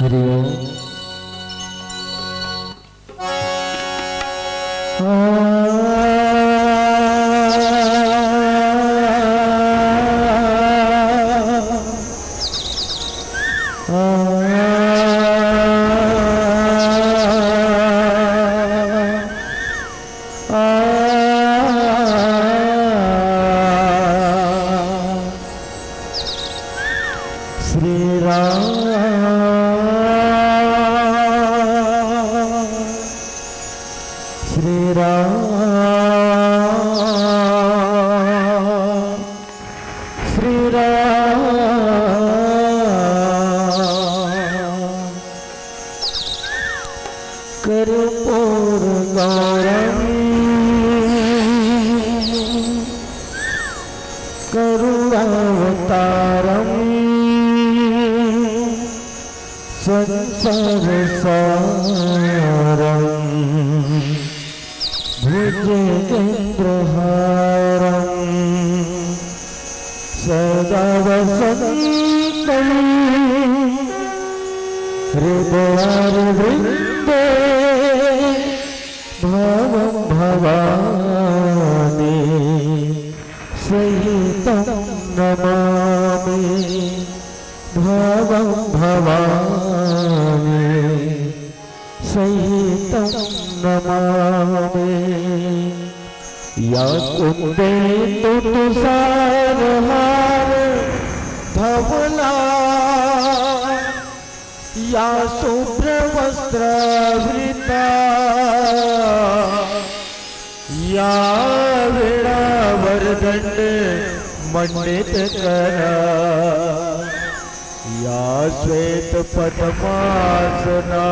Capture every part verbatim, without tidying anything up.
हरि ओम। श्री राम, श्री राम, श्री राम। कर्पूर गौरम करुणावतारम संसार सारम भुजगेंद्रहारम सदा वसंतम हृदयारविंदे भवं भवानी सहितं नमामि। भवं भवानी सहितं नमामि। या कुन्देन्दु तुषार हार धवला या शुभ्र वस्त्रावृता या वेणा वरदंड मंडित करा या श्वेत पद्मासना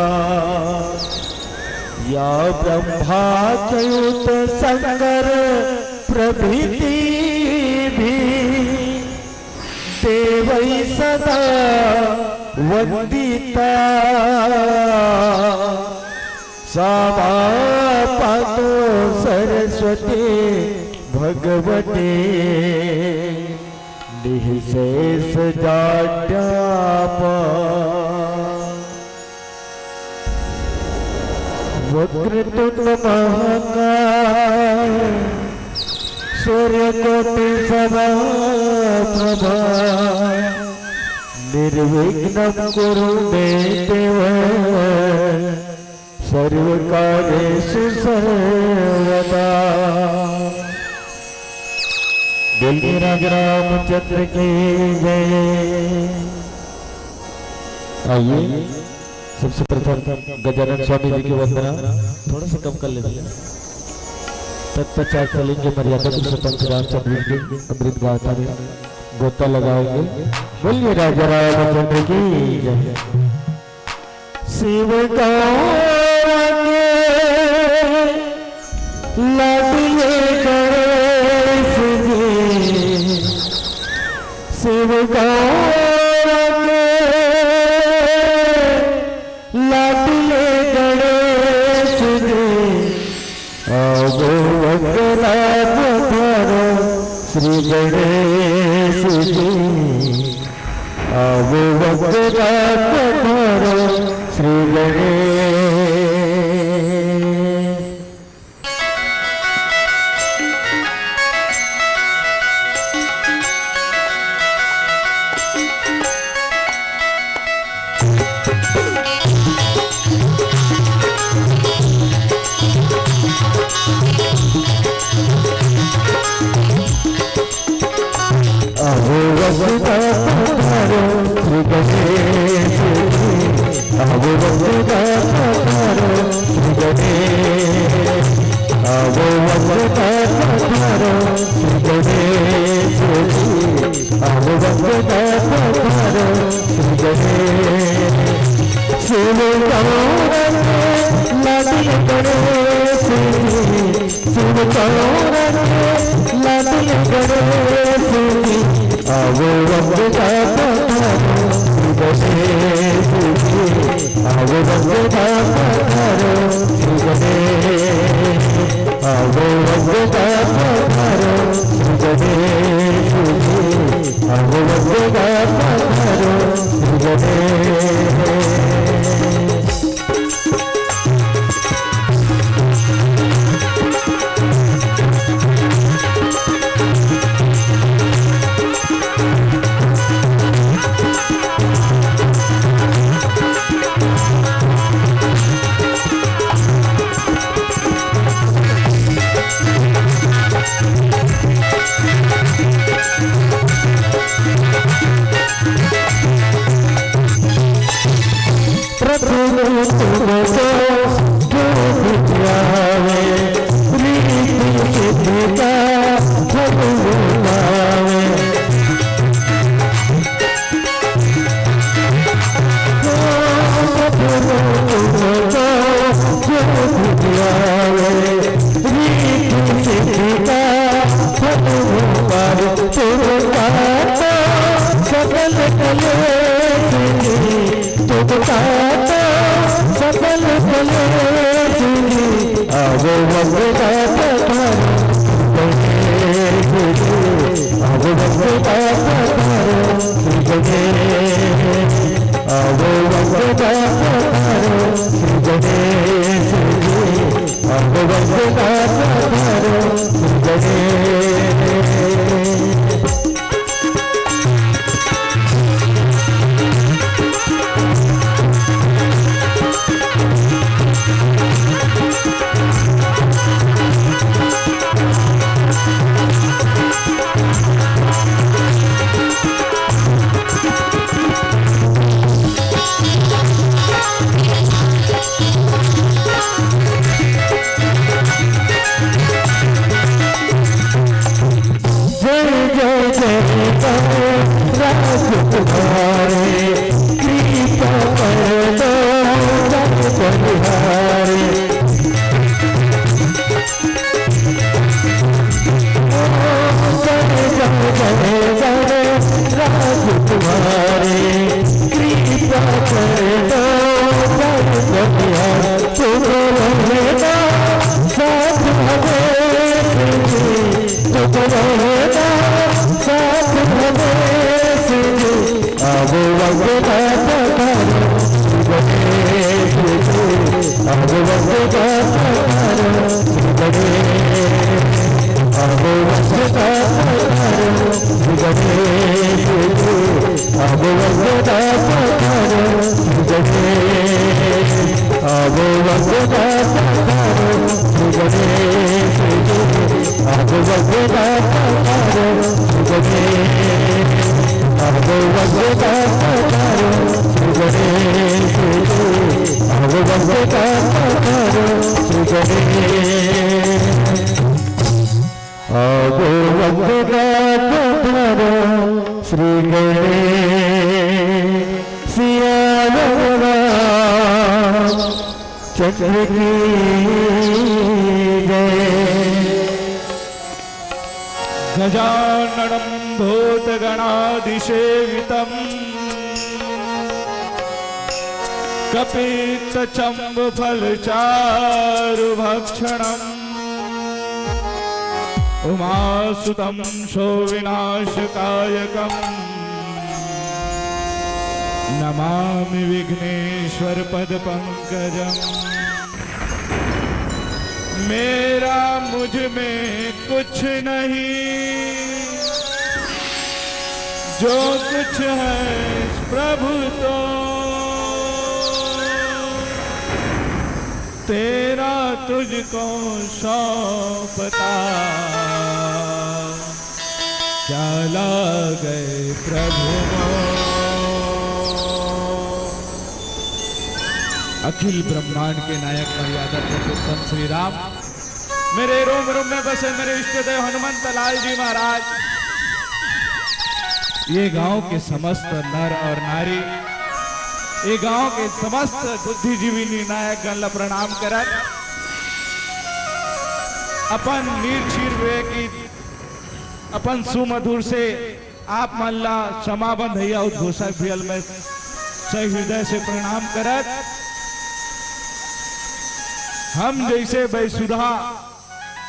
या ब्रह्मा च्युत शंकर प्रभृति भी देवै सदा वंदिता। क्षमा पातु सरस्वती भगवती निःशेष जाड्यापा। वक्रतुंड महाकाय सूर्यकोटि समप्रभा। निर्विघ्नं कुरु मे देव सर्वकार्येषु सर्वदा। बोलिए राजा रामचंद्र की जय। आइए, सबसे प्रथम गजानन स्वामी जी की वंदना थोड़ा सा कम कर लेते हैं। तत्पश्चात चलेंगे मर्यादा पुरुषोत्तम श्री रामचंद्र जी के अमृत गाथा में गोता लगाएंगे। बोलिए राजा रामचंद्र की जय। शिव गौर के लाडले गणेश जी, शिव गौर के लाडले गणेश जी, आवो वंदना पधारो श्री गणेश जी, आवो वंदना पधारो श्री गणेश। अहो वंदना पधारो श्री गणेश जी, अहो वंदना पधारो श्री गणेश, अहो वंदना पधारो श्री गणेश जी, अहो वंदना पधारो श्री गणेश। शिव गौर के लाडले गणेश जी, शिव गौर के लाडले गणेश जी, आवो वंदना पधारो श्री गणेश जी, आवो वंदना पधारो श्री गणेश, आवो वंदना पधारो श्री गणेश जी, आवो वंदना पधारो श्री गणेश। प्रभु तुमको जो भी आवे, रिद्धि सिद्धि का फल वो पावे। प्रभु तुमको जो भी आवे, रिद्धि सिद्धि का फल वो पावे। तुम पाता सकल कलेश भी, तुम पाता सकल कलेश भी, अब वंदना पधारो गणेश जी, अब वंदना पधारो श्री गणेश, अब वंदना पधारो श्री गणेश जी, अब वंदना पधारो श्री गणेश। जय जय जय जय राज तुम्हारे, कृपा कर दो जग बलिहारे। जय जय जय जय राज तुम्हारे, कृपा कर दो जग बलिहारे। तुम रहना साथ हमें, तुम रहना साथ हमें। अब वंदना पधारो गणेश जी, अब वंदना पधारो गणेश, अब वंदना पधारो गणेश जी, अब वंदना पधारो गणेश, अब वंदना पधारो गणेश जी, अब वंदना पधारो गणेश, अब वंदना पधारो गणेश जी, अब वंदना पधारो गणेश। अब वंदना पधारो श्री गणेश सिया रामचंद्र की जय। गजाननं भूतगणादिसेवितं कपित्तजम्बूफलचारुभक्षणम् उमासुतं सोविनाशकायकं नमामि विघ्नेश्वर पद पंकजम। मेरा मुझ में कुछ नहीं, जो कुछ है प्रभु तो तेरा तुझको सौंपता, क्या लागे प्रभु मोर। अखिल ब्रह्मांड के नायक मर्यादा पुरुषोत्तम श्री राम, मेरे रोम रोम में बसे मेरे इष्ट देव हनुमंत लाल जी महाराज, ये गांव के समस्त नर और नारी, ये गांव के समस्त बुद्धिजीवी निर्णायक गण ला प्रणाम करत, अपन नीर छीर विवेकी, अपन सुमधुर से आप मन ला क्षमा बंधैया उद्घोषक भैया ल मैं सही हृदय से प्रणाम करत, हम जैसे बैसुधा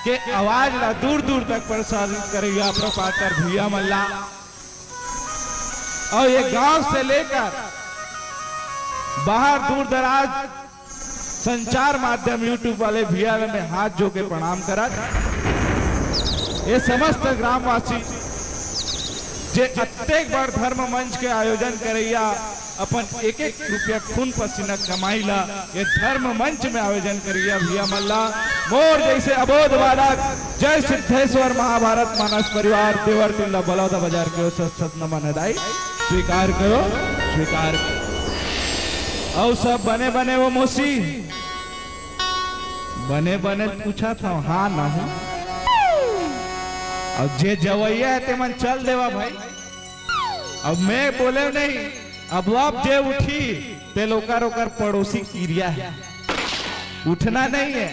के आवाज ला दूर दूर तक प्रसारित करैया प्रपातर भैया मन ला, और ये गांव से लेकर बाहर दूर दराज संचार माध्यम YouTube वाले भैया ला मैं हाथ जोड़ के प्रणाम करत, ये समस्त ग्रामवासी जे अतेक बड़ धर्म मंच के आयोजन करैया, अपन एक एक रुपया खून पसीना कमाई ला ये धर्म मंच में आयोजन करैया भैया मन ला, मोर जैसे अबोध बालक जय सिद्धेश्वर महाभारत मानस परिवार देवर तिल्ला बलौदा बाजार के ओर से सत नमन अदाई स्वीकार करो, स्वीकार करो। अउ सब बने बने हो मौसी? बने बने पूछत हव, हाँ ना हो? अउ जे जवइया हे ते मन चल देवा भाई। अब मैं बोले नहीं, अब अब जे उठी ते लोकर ओकर पड़ोसी किरिया हे, उठना नहीं है।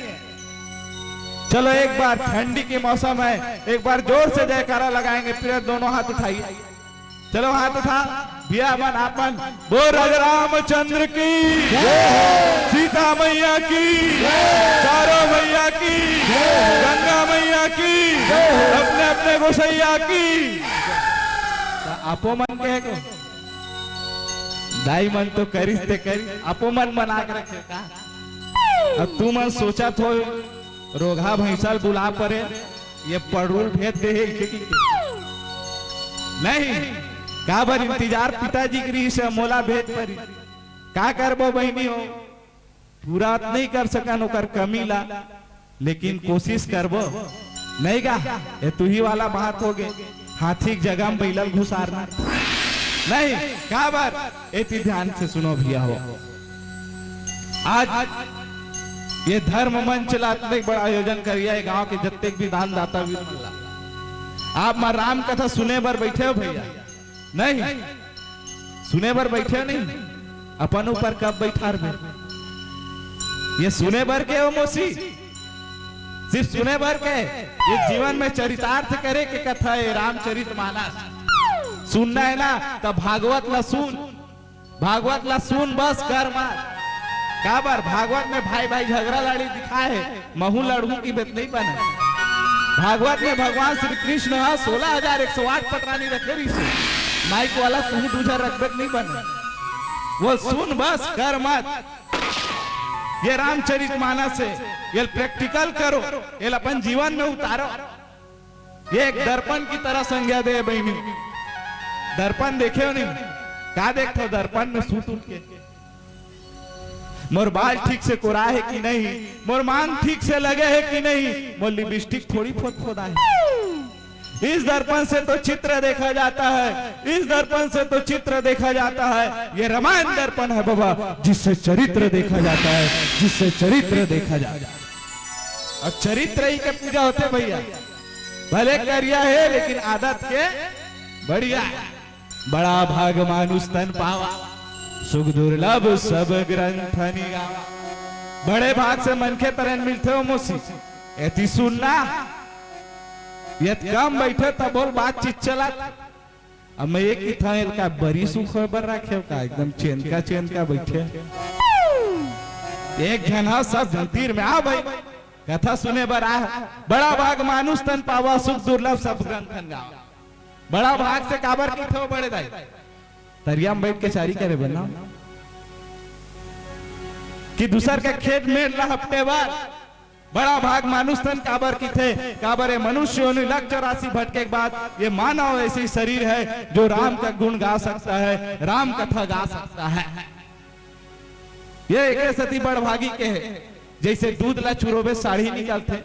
चलो एक बार ठंडी के मौसम है, एक बार जोर से जयकारा लगाएंगे, फिर दोनों हाथ उठाइए। चलो हाथ उठा, भैया मन आप मन बोल राजा रामचंद्र की, सीता मैया की, चारों मैया की, गंगा मैया की, अपने अपने गोसैया की। त आपो मन कहे को दाई मन तो करिस ते करिस, आपो मन मना के रखे का? अब तू मन सोचत हो रोगहा भैंसा ल बुला परे, ये पड़रूल भेज दे हे इसे की? नहीं, काबर इंतजार पिताजी के रहिस हे, मोला भेज परी। का करबो बहिनी हो, पूरा त नहीं कर सकन ओकर कमी ला, लेकिन कोशिश करबो। नहीं गा, ये तुही वाला बात हो गे, हाथी के जगह में बैला ल घुसारना। नहीं, काबर? एती ध्यान से सुनो भैया हो, आज ये धर्म मंच ला अतने बड़ा आयोजन करिया है, गांव के जत्ते भी दान दाता भी मन ला। आप मन राम कथा सुने बर बैठे हो भैया? नहीं, सुने बर बैठे हो नहीं? अपन ऊपर कब बैठार बे? ये सुने बर के हो मौसी? सिर्फ सुने बर के? ये जीवन में चरितार्थ करे के कथा है, रामचरित मानस। सुनना है ना, त भागवत ला सुन, भागवत ला सुन, बस कर मत। काबर भागवत में भाई भाई झगरा लड़ी दिखाए हे, महू लड़हूं की बेत नहीं बने। भागवत में भगवान श्री कृष्ण ह सोलह हजार एक सौ आठ पटरानी रखे रहिस हे, माइक वाला तू दूसर रखबे त नहीं बने। वो सुन बस कर मत। ये रामचरित मानस है, ये प्रैक्टिकल करो, ये अपन जीवन में उतारो। ये एक दर्पण की तरह संज्ञा दे बहिनी। दर्पण देखे हो नहीं? का देखते हो दर्पण में सूत उठ के? मोर बाल ठीक से कोरा है कि नहीं, मोर मांग ठीक से लगे है कि नहीं, मोर लिपस्टिक थोड़ी फोद फोदा है। इस दर्पण से तो चित्र देखा जाता है, इस दर्पण से तो चित्र देखा जाता है। ये रामायण दर्पण है बाबा, जिससे चरित्र देखा जाता है, जिससे चरित्र देखा जाता है। और चरित्र ही के पूजा होते भैया, भले करिया है लेकिन आदत के बढ़िया है। बड़ा भाग मानुष तन पावा, सुख दुर्लभ सब ग्रंथ निगावा। बड़े भाग से मनखे तरन मिलथे हो मौसी, एती सुनना। यत कम बैठे तब बोल बातचीत चलत। अब मैं एक ही था, एल का बरी सुख होय बर राखे का, एकदम चेनका चेनका बैठे। एक झन हा सब झन तीर में आ भाई, कथा सुने बर आ। बड़ा भाग मानुष तन पावा, सुख दुर्लभ सब ग्रंथन गावा। बड़ा भाग से काबर की थे बड़े दाई? तरिया में बैठ के चारी करे बर ना, कि दूसर के खेत में लहपटे बर। बड़ा भाग मानुष तन काबर की थे, काबर ये मनुष्य योनि लख चौरासी भटके के बाद ये मानव ऐसी शरीर है जो राम का गुण गा सकता है, राम कथा गा सकता है। ये एक सती बड़ भागी के है, जैसे दूध ला चुरोबे साढ़ी निकलथे,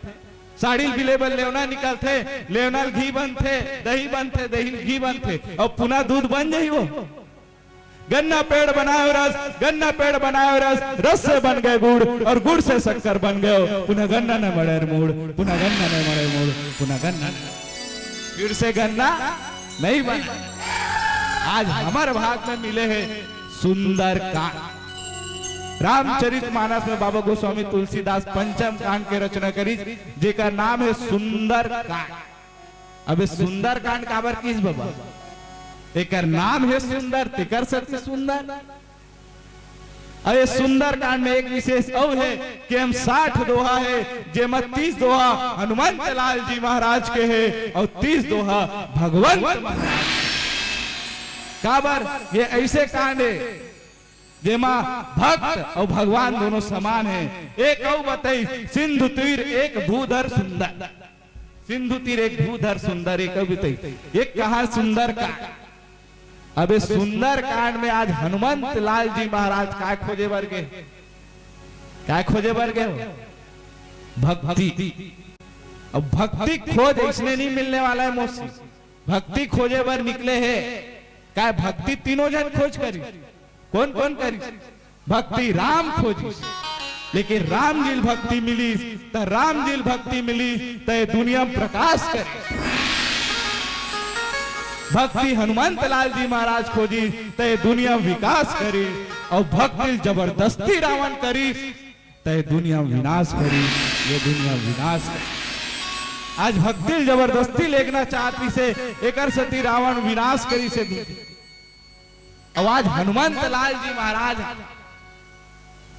साढ़ी ल बिले बर लेवना निकलथे, लेवना ल घी बनथे, दही बनथे, दही ल घी बनथे, अउ पुनः दूध बन जाही वो। गन्ना पेड़ बनायो रस, गन्ना पेड़ बनायो रस, रस से बन गए गुड़ और गुड़ से शक्कर बन गयो। पुनः गन्ना न मड़े मूड़, पुनः गन्ना न मड़े मूड़, पुनः गन्ना न, फिर से गन्ना नहीं बन। आज हमर भाग में मिले हे सुंदर कांड। रामचरित मानस में बाबा गोस्वामी तुलसीदास पंचम कांड के रचना करिस, जेकर नाम हे सुंदर कांड। अबे सुंदर कांड काबर किस बाबा? एकर नाम हे सुंदर, तेकर सेती सुंदर। अरे सुंदर कांड में एक विशेष अउ हे कि एम साठ दोहा हे, जेमा तीस दोहा हनुमंत लाल जी महाराज के हे अउ तीस दोहा भगवंत महाराज। काबर ये ऐसे कांड हे जेमा भक्त अउ भगवान दोनों समान हे। एक अउ बताई, सिंधु तीर एक भूधर सुंदर, सिंधु तीर एक भूधर सुंदर, एक अउ बताई, एक कहा सुंदर का। अबे सुंदर कांड में आज हनुमंत लाल जी महाराज काय खोजे बर गे? काय खोजे बर गे हो? भक्ति। अब भक्ति खोज इसने नहीं मिलने वाला है मौसी। भक्ति खोजे बर निकले हे। काय भक्ति तीनों झन खोज करी? कौन कौन करी? भक्ति राम खोजिस, लेकिन राम जी ल भक्ति मिलिस, त राम जी ल भक्ति मिलिस, त ये दुनिया में प्रकाश करिस। भक्ति हनुमंत लाल जी महाराज खोजिस, त ये दुनिया में विकास करिस। अउ भक्ति ल जबरदस्ती रावण करिस, त ये दुनिया में विनाश करिस, ये दुनिया में विनाश करिस। आज भक्ति ल जबरदस्ती लेगना चाहत रिहिसे, एकर सेती रावण विनाश करिस हे। अउ आज हनुमंत लाल जी महाराज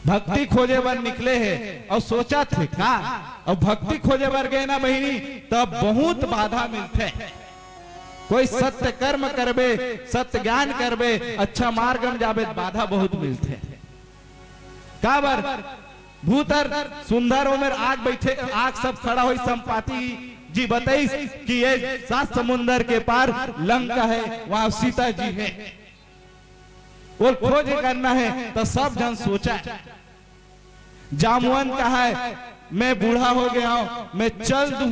भक्ति खोजे बर निकले हे अउ सोचत हे का, अउ भक्ति खोजे बर गे ना बहिनी, तब बहुत बाधा मिलथे। कोई सत्य कर्म करबे, सत्य ज्ञान करबे, अच्छा मार्ग में जाबे, त बाधा बहुत मिलथे। काबर? भूतर सुंदर ओमेर आग बइठे, आग सब खड़ा होई। संपाति जी बताइस कि ये सात समुंदर के पार लंका हे, वहां सीता जी हे, ओला खोज करना हे। त सब झन सोचय, जामवंत कहय, मैं बूढ़ा हो गया हूं, मैं चल दूं।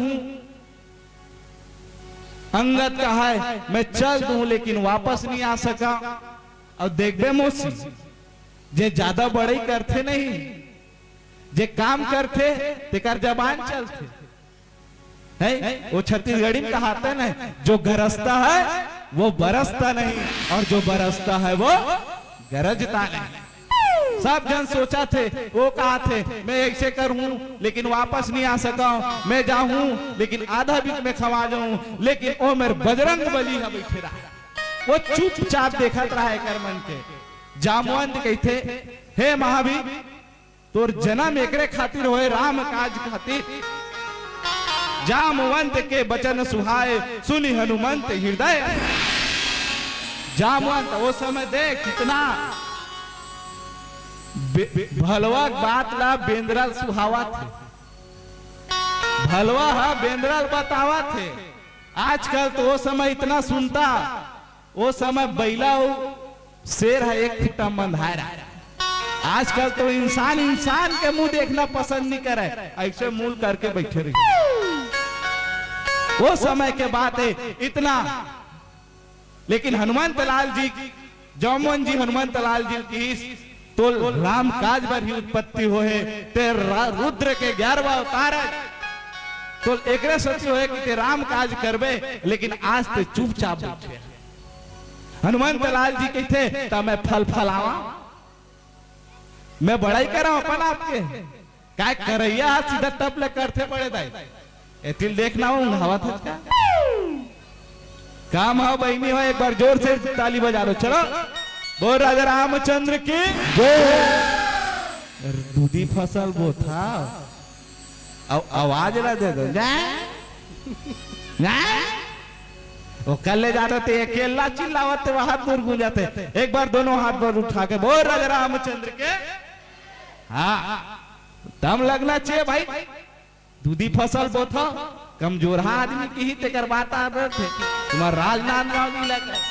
अंगद कहय, मैं चल दूं, लेकिन वापस नहीं आ सका। अउ देखबे मौसी, जे ज्यादा बड़ई करथे नहीं, जे काम करथे, तेकर जबान चलथे। हे, वो छत्तीसगढ़ी में कहावत हे ना, जो गरजता है, वो बरसता नहीं, और जो बरसता है, वो गरजता नहीं। सब झन सोचथे, वो कहथे, मैं अइसे करहूं, लेकिन वापस नहीं आ सका हूं, मैं जाहूं, लेकिन आधा बीच में खवा जाहूं, लेकिन ओ मेर बजरंग बली ह बइठे रहय, वो चुपचाप देखत रहय एकर मन के। जामवंत कहिथे, हे महावीर, तोर जनम एकरे खातिर होय, राम काज खातिर। जामवंत के बचन सुहाय, सुनि हनुमंत हृदय। जामवंत ओ समय देख कितना बे-, बे-, भलवा बात ला बेंदरा ल सुहावत हे। भलवा ह बेंदरा ल बतावत हे। आजकल तो ओ समय इतना सुनता, ओ समय बइला अउ शेर ह एक खूंटा म बंधाय रहय। आजकल तो इंसान इंसान के मुंह देखना पसंद नहीं करय, अइसे मूल करके बइठे रही। ओ समय के बात हे इतना। लेकिन हनुमंत लाल जी, जामवंत जी हनुमंत लाल जी ल किहिस, तोर राम काज बर ही उत्पत्ति होहे, तें रा-, रुद्र के ग्यारहवाँ अवतार हे, तोर एकरे सेती होहे कि तें राम काज करबे, लेकिन आज तें चुपचाप बइठे। हनुमंत लाल जी कहिथे, त मैं फलफलावां, मैं बड़ई करंव अपन आप के। काय करइया ह सीधा टप ले करथे बड़े दाई। एती ल देखना, उँघावत हस का? काम हो बहिनी हो, एक बार जोर से ताली बजा दो। चलो, बोल राजा रामचंद्र की जय। दूधी फसल बोथा, अउ आवाज ला दे दो, जा, जा। ओकर ले जादा ते अकेला चिल्लावत हे, वहां दूर गूंजत हे। एक बार दोनों हाथ बर उठा के बोल राजा रामचंद्र के। हाँ, दम लगना चाहिए भाई। दूधी फसल बोथव, कमजोरहा आदमी किही तेकर बात आबे थे। तुम्हार राजनांदगांव जिला के।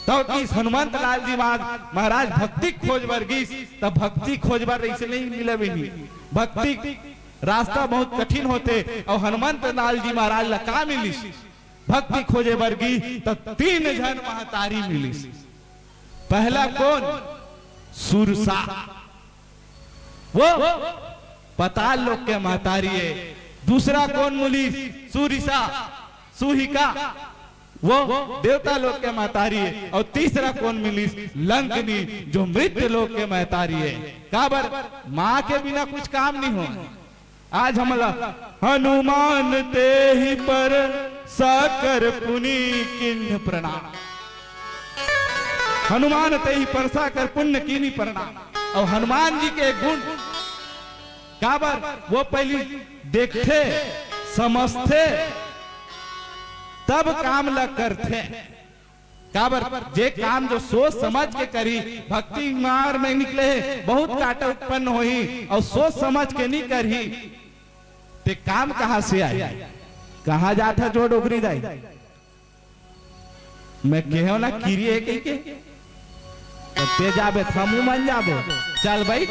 तब कि हनुमंत लाल जी महाराज, महाराज भक्ति खोज बर गिस, तब भक्ति खोज बर अइसे नहीं मिले भी नहीं। भक्ति रास्ता बहुत कठिन होथे, अउ हनुमंत लाल जी महाराज ला का मिलिस? भक्ति खोजे बर गिस, त तीन झन महतारी मिलिस। पहला कोन? सुरसा। वो पताल लोक के महतारी हे। दूसरा कोन मिलिस? सुरिसा, सुहिका, वो देवता लोक के महतारी हे। अउ तीसरा कोन मिलिस? लंकनी, जो मृत्यु लोक के महतारी हे। काबर? माँ के बिना कुछ काम नहीं हो। आज हमला हनुमान तेहि परसा कर पुनि कीन्ह प्रणाम। हनुमान तेहि परसा कर पुनि कीन्ह प्रणाम। अउ हनुमान जी के गुण काबर, वो पहिली देखथे, समझथे, तब काम ला करथे। काबर, जे काम जो सोच समझ के करही, भक्ति मार्ग में निकले हे, बहुत कांटा उत्पन्न होही, अउ सोच समझ के नहीं करही, ते काम कहाँ से आही? कहाँ जात हस ओ डोकरी दाई? मैं केहेंव ना किरी हे कहिके, त ते जाबे त हमू मन जाबो। चल बइठ।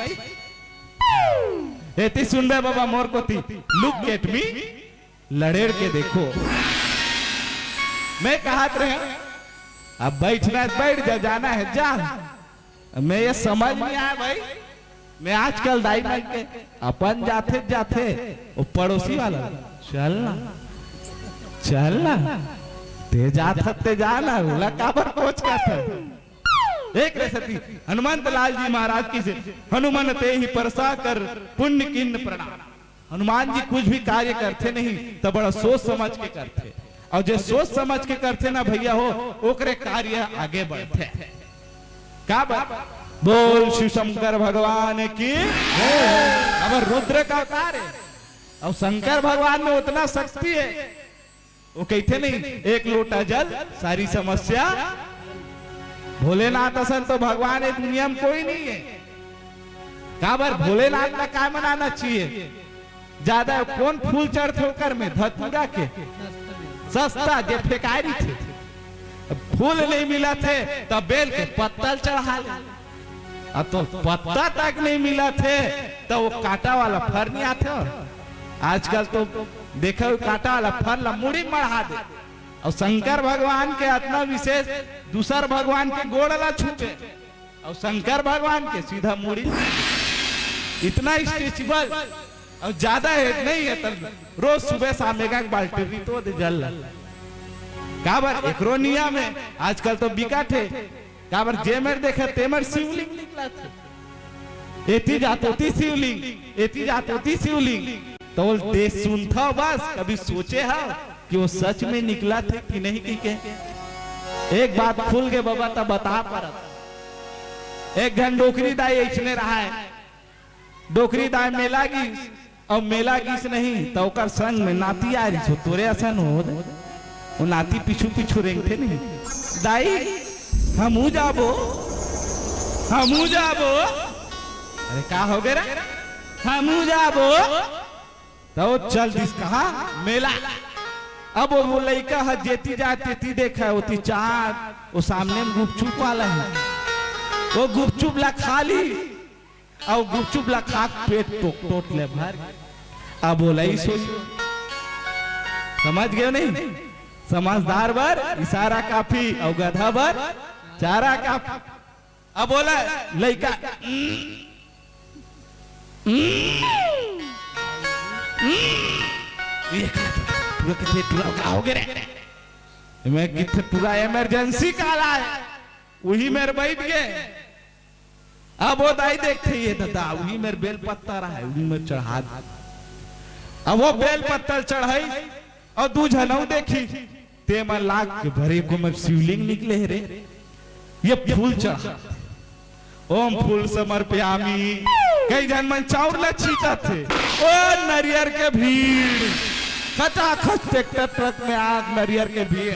एती सुनबे बाबा मोर कोती, look at me, लड़ेड़ के देखो। मैं कहत रहेंव, अब बइठना हे त बइठ जा, जाना हे त जा। मैं ये समझ नहीं आया भाई। मैं आजकल दाई मन के अपन जाथे त जाथे, वो पड़ोसी वाला, "चल ना, चल ना, ते जात हस ते जा ना, ओला काबर कोच करत हस?" एक रे सती हनुमंत लाल जी महाराज की से, "हनुमन तेहि परसा कर पुण्य कीन्ह प्रणाम।" हनुमान जी कुछ भी कार्य करथे नहीं त बड़ा सोच समझ के करथे, और जे सोच समझ के करथे ना भैया हो, ओकरे कार्य आगे बढ़थे। काबर? बोल शिव शंकर भगवान की। अब रुद्र का अवतार है, और शंकर भगवान में उतना शक्ति है, वो कहिथे नहीं, "एक लोटा जल, सारी समस्या।" भोलेनाथ असन तो भगवान ये दुनिया में कोई नहीं है। काबर? भोलेनाथ ला काय मनाना चाहिए? ज्यादा कौन फूल चढ़थे ओकर में? धतूरा के सस्ता, जे फेंकाय रहिथे। फूल नहीं मिलत हे, त बेल के पत्ता ल चढ़ा ले। अब तो पत्ता तक नहीं मिलत हे, त वो कांटा वाला फर नहीं आथे। आजकल तो देखो, कांटा वाला फर ला मुड़ी मढ़ा दे। और शंकर भगवान के अतना विशेष, दूसर भगवान के गोड़ ला छूटे, और शंकर भगवान के सीधा मुड़ी। इतना स्ट्रेचेबल, और ज्यादा हेड नहीं है, तब रोज सुबह शाम एक एक बाल्टी रितो दे जल ला। काबर? एकरो नियम है। आजकल तो बिकट हे। काबर? जे मेर देखे ते मेर शिवलिंग निकलत हे। एती जात ओती शिवलिंग, एती जात ओती शिवलिंग। तो बोल, ते सुनथव बस, कभी सोचे हव कि वो सच में निकलत हे कि नहीं कहिके? एक बात खुल के बबा त बता परत। एक झन डोकरी दाई अइसने रहय। डोकरी दाई मेला गिस, अउ मेला गिस नहीं, त ओकर संग में नाती आय रहिस, तोरे असन हो, वो नाती पीछू पीछू रेंगथे नहीं, "दाई, हमू जाबो, हमू जाबो।" अरे, का होगे रे? "हमू जाबो।" त वो चल दिस कहाँ? मेला। अब वो, वो लइका ह जेती जाय तेती देखय, ओती चाट, वो सामने में गुपचुप वाला हे, वो गुपचुप ला खा लिस, अउ गुपचुप ला खा के पेट टोट टोट ले भर। अब ओला ही सोच, समझ गेव नहीं? समझदार बर इशारा काफी, अउ गधा बर चारा काफी। अब बोला लइका, "हम्म, हम्म, हम्म।" ये का, पूरा कथे, पूरा का होगे रे? मैं कथे, "पूरा emergency call आय।" उही मेर बइठ गे। अब वो दाई देखथे, ये ददा, उही मेर बेल पत्ता रहय, उही मेर चढ़ा दे। अब वो बेल पत्ता चढ़ाइस, अउ दू झन अउ देखिस, ते मन लाग के भरे को में शिवलिंग निकले हे रे, ये फूल चढ़ा। ओम फूल समर्पयामी। कई झन मन चाउर ला छींचत हे। ओ नरियर के भीड़, खचाखच ट्रैक्टर ट्रक में आग, नरियर के भीड़।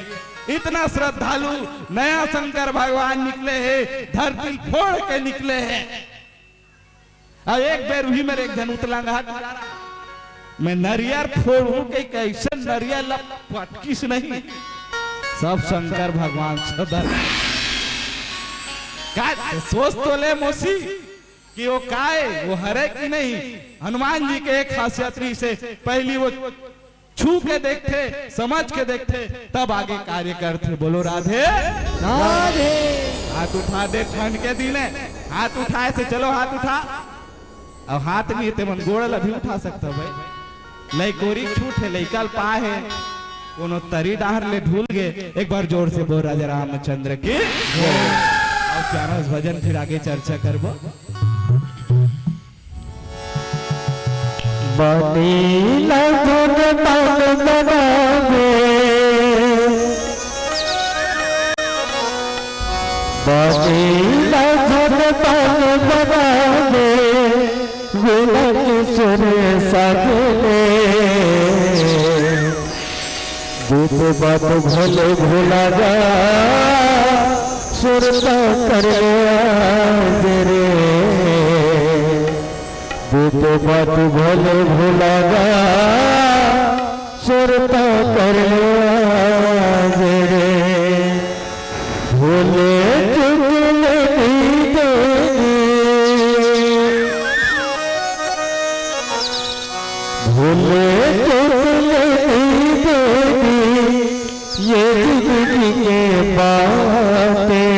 इतना श्रद्धालु नया शंकर भगवान निकले हे, धरती फोड़ के निकले हे। अब एक बेर उही मेर एक झन उतलंगहा, मैं नरियर फोड़हूं कहिके अइसन नरियर ला पटकिस नहीं, सब शंकर भगवान सदर। का सोच तो ले मौसी कि वो काय, वो हरे कि नहीं? हनुमान जी के एक खासियत रहिस हे, पहली वो छू के देखथे, समझ के देखथे, तब आगे कार्य करथे। बोलो राधे। राधे। हाथ उठा दे, ठंड के दिन हे, हाथ उठाय से, चलो हाथ उठा। अब हाथ नहीं हे ते मन गोड़ ला भी उठा सकथव भाई। लइकोरी छूट हे, लइका ल पाय हे, कोनो तरी डाहर ले ढूल गे। एक बार जोर से बोल राजा रामचंद्र की। अब क्या ना, इस भजन फिर आगे चर्चा करबो। बनी लगन तन बनावे, बनी लगन तन बनावे, गुण किशोर सगले। बीत बात भले भुला जा, सुरता कर ले आज रे। बीत बात भले भुला जा, सुरता कर ले आज रे। भूले चुकले नहीं देनी, भूले चुकले नहीं देनी, ये जिंदगी के बातें।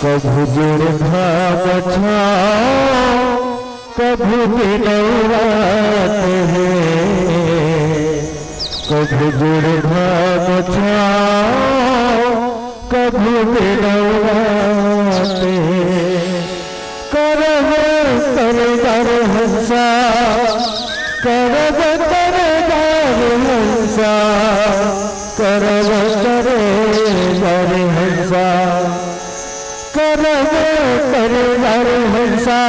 कभू जुड़ घाम छाँव, कभू दिन रात हे, कभू जुड़ घाम छाँव, कभू दिन रात हे। करब कर बर हंसा, करब कर बर हंसा, करब कर बर हंसा, करब कर बर हंसा,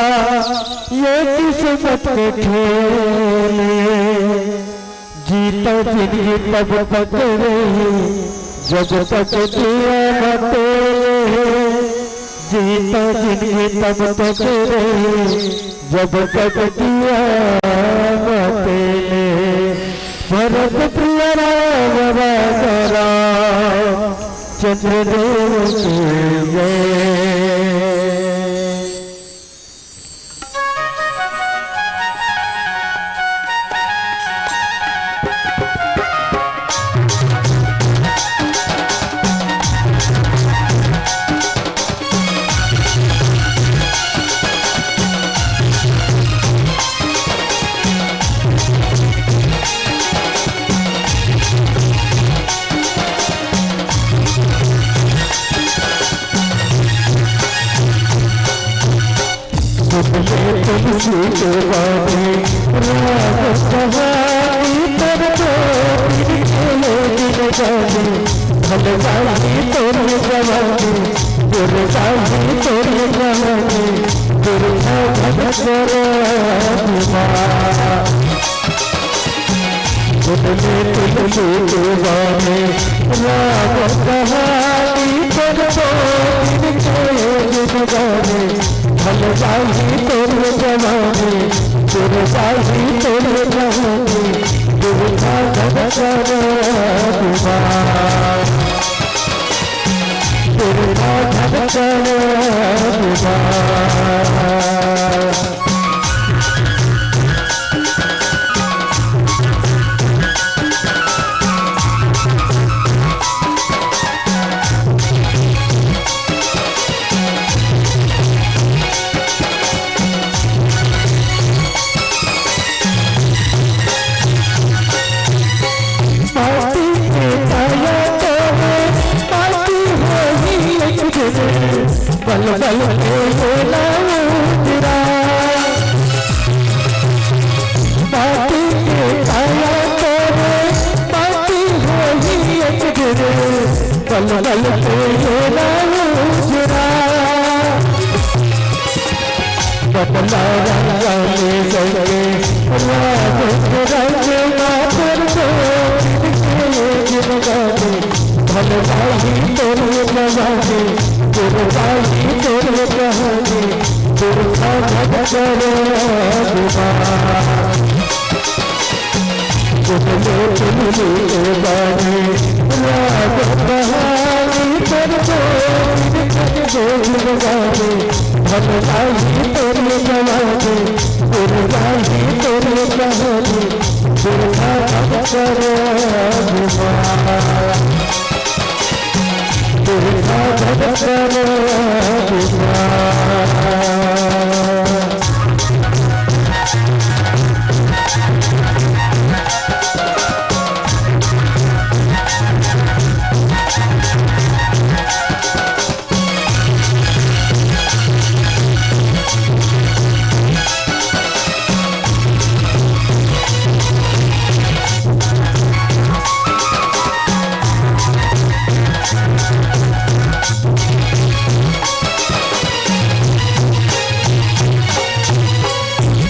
ये किस्मत के खेल। जीता जिंदगी तब तक रही, जब तक दिया न तेल। जीता जिंदगी तब तक रही, जब तक दिया न तेल। भरत प्रिय राम राजा राम, चंद्रदेव की जय। तुलसी के बारे राग कहानी, तोर ज्योति के दिन जाने, ढल जाही तोर जवानी, गिर जाही तोर जवानी, बिरथा धन कर दिवा। सुन ले तुलसी के बारे राग कहानी, तोर ज्योति के दिन जाने, ढल जाही तोर जवानी, गिर जाही तोर जवानी, बिरथा धन कर दिवा, बिरथा धन कर दिवा। माटी के काया तोरे, माटी होही एक दिन, बल बल के होला उजरा। माटी के काया तोरे, माटी होही एक दिन, बल बल के होला उजरा। बदला रंग में संगे राग रंग माधुर को, जिनके जिन गाने, भल जाही तोर जवानी, गिर जाही तोर जवानी, बिरथा धन कर दिवा। सुन ले तुलसी के बारे राग कहानी, तोर ज्योति के दिन जाने, ढल जाही तोर जवानी, गिर जाही तोर जवानी, बिरथा धन कर दिवा, बिरथा धन कर दिवा।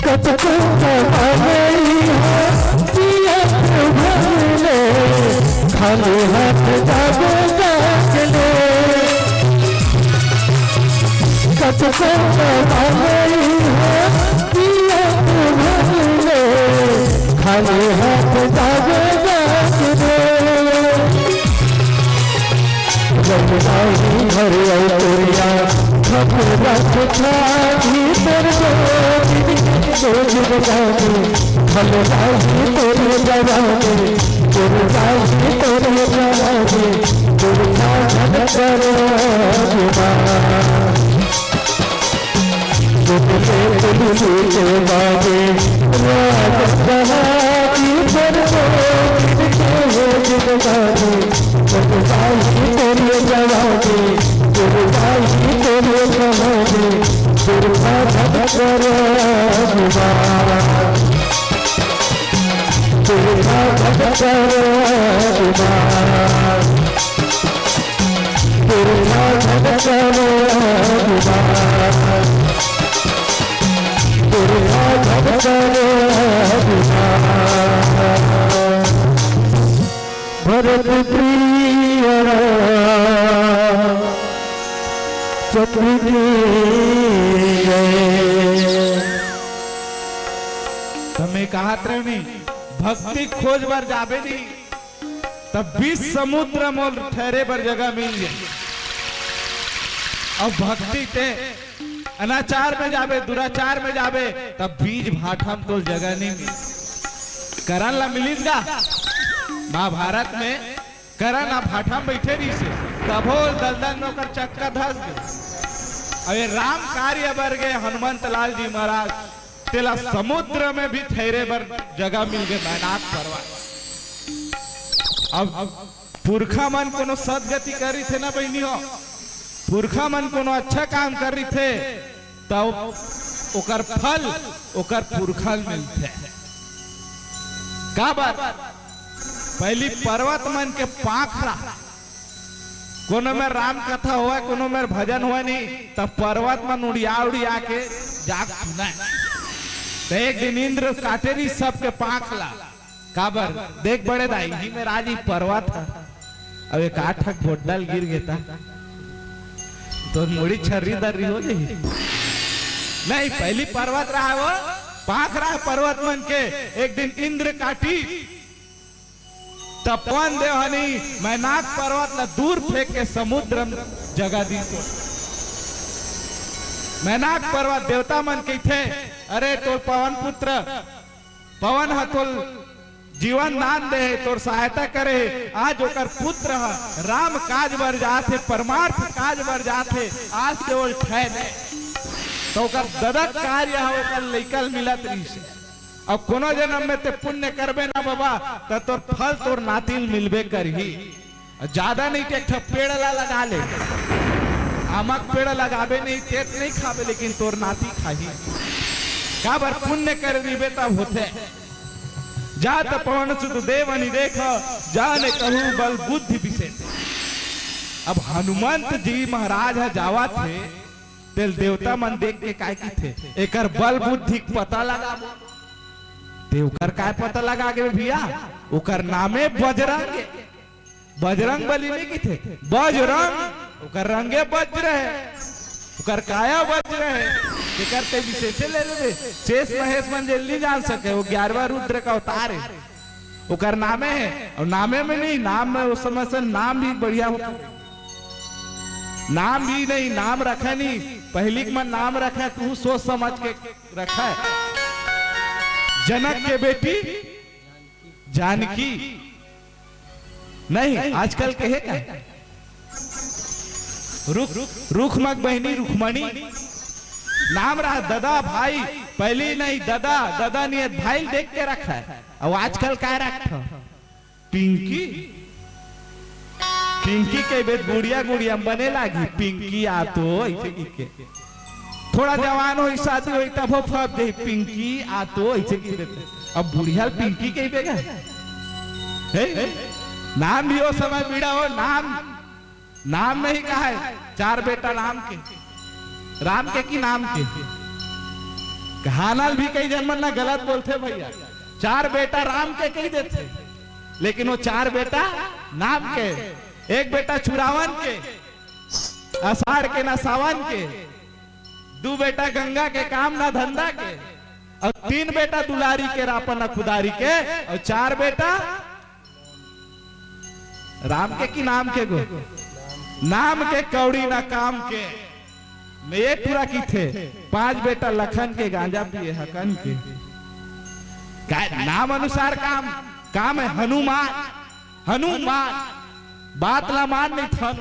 कतको कमाई हो पियत भर ले, खाली हाथ जाबो जाग ले। कतको कमाई हो पियत भर ले, खाली हाथ जाबो जाग ले। जब जाही घर अउतरिया, खपरा के छाही तोर दो दिन के दो दिन जाने, ढल जाही तोर जवानी, गिर जाही तोर जवानी, बिरथा धन कर दिवा। भरत प्रिय चक्र की जय। त मैं कहत रहेंव नी, भक्ति खोज बर जाबे नी, त बीच समुद्र म ठहरे बर जगह मिल जाय। अउ भक्ति ते अनाचार में जाबे, दुराचार में जाबे, तब बीच भाठा म तोर जगह नहीं मिले। करण ला मिलिस गा महाभारत में, करण ह भाठा म बइठे रहिसे, तभो दलदल में ओकर चक्का धस गे। अउ ये राम कार्य बर गे हनुमंत लाल जी महाराज, तेला समुद्र में भी ठहरे बर जगह मिल गे, मैनाक पर्वत। अब पुरखा मन कोनो सदगति कर रहिथे ना बहिनी हो, पुरखा मन कोनो अच्छा काम कर रहिथे, त ओकर फल ओकर पुरखा ल मिलथे। काबर? पहिली पर्वत मन के पाँख रहा, कोनो में राम कथा होवय, कोनो में भजन होवय नहीं, त पर्वत मन उड़िया उड़िया के जाके सुनय। त एक दिन इंद्र काटे रहिस सबके पाँख ला। काबर? देख बड़े दाई, इही मेर आज ही पर्वत ह। अब एक आठ ठक बोड्डल गिर गे त तोर मुड़ी छर्री दर्री हो जाही। नहीं, पहिली पर्वत रहा वो, पाँख रहा पर्वत मन के। एक दिन इंद्र काटी, त पवन देव ह नी मैनाक पर्वत ला दूर फेंक के समुद्र म जगह दिस। मैनाक पर्वत देवता मन कहिथे, "अरे तोर पवन पुत्र, पवन ह तोर जीवन दान दे हे, तोर सहायता करे हे, आज ओकर पुत्र ह राम काज बर जात हे, परमार्थ काज बर जात हे, आज ते ओल ठहर हे।" त ओकर ददक कार्य ह ओकर लइका ल मिलत रहिस। अउ कोनो जनम में ते पुण्य करबे ना बबा, त तोर फल तोर नाती ल मिलबे करही। जादा नहीं ते एक ठा पेड़ ला लगा ले, आमक पेड़ लगाबे नहीं, ते त नहीं खाबे, लेकिन तोर नाती खाही। काबर? पुण्य कर रहिबे तब होथे। जात पवन सुत देव नि देख, जाने कहूँ बल बुद्धि विशेष। अब हनुमंत जी महाराज ह जावत हे, तेल देवता मन देख के काय किथे, "एकर बल बुद्धि के पता लगाबो।" ते ओकर काय पता लगा के भैया, ओकर नामे बजरंग हे। बजरंग बली नहीं किथे, बजरंग, ओकर रंगे वज्र हे, ओकर काया वज्र हे, एकर ते विशेषे ले लेबे। शेष महेश मन जेल नहीं जान सके, वो ग्यारहवाँ रुद्र का अवतार हे। ओकर नामे हे, अउ नामे में नहीं, नाम में उस समय से नाम भी बढ़िया हो, नाम भी नहीं, नाम रखे नहीं, पहिली के मन नाम रखे, तू सोच समझ के रखे। जनक के बेटी जानकी नहीं, आजकल के हे का? रुख, रुखमक बहिनी रुखमणी। नाम रहा ददा भाई, पहिली नहीं ददा, ददा नियत भाई देख के रखे। अउ आजकल काय रखथे? पिंकी। पिंकी कहिबे त गुड़िया गुड़िया म बने लागी, पिंकी आ तो, अइसे कहिके। थोड़ा जवान होई, शादी होई, तभो फब जाही, पिंकी आ तो, अइसे कहिबे त। अब बुढ़िया ल पिंकी कहिबे गा? हे? नाम भी ओ समय बीड़ा हो, नाम, नाम में ही कहा हे, चार बेटा राम के, राम के कि नाम के? कहानल भी कई जन मन ना गलत बोलथे भैया, चार बेटा राम के कहि देथे, लेकिन वो चार बेटा नाम के, एक बेटा चुरावन के, आषाढ़ के ना सावन के, दू बेटा गंगा के काम ना धंधा के, अउ तीन बेटा दुलारी के रापन ना खुदारी के, अउ चार बेटा राम के कि नाम के गो? नाम के कौड़ी ना काम के। में ये टूरा किथे, पांच बेटा लखन के गांजा पिए हकन के। काय नाम अनुसार काम, काम हे हनुमान, हनुमान। बात ला मान नहीं थन।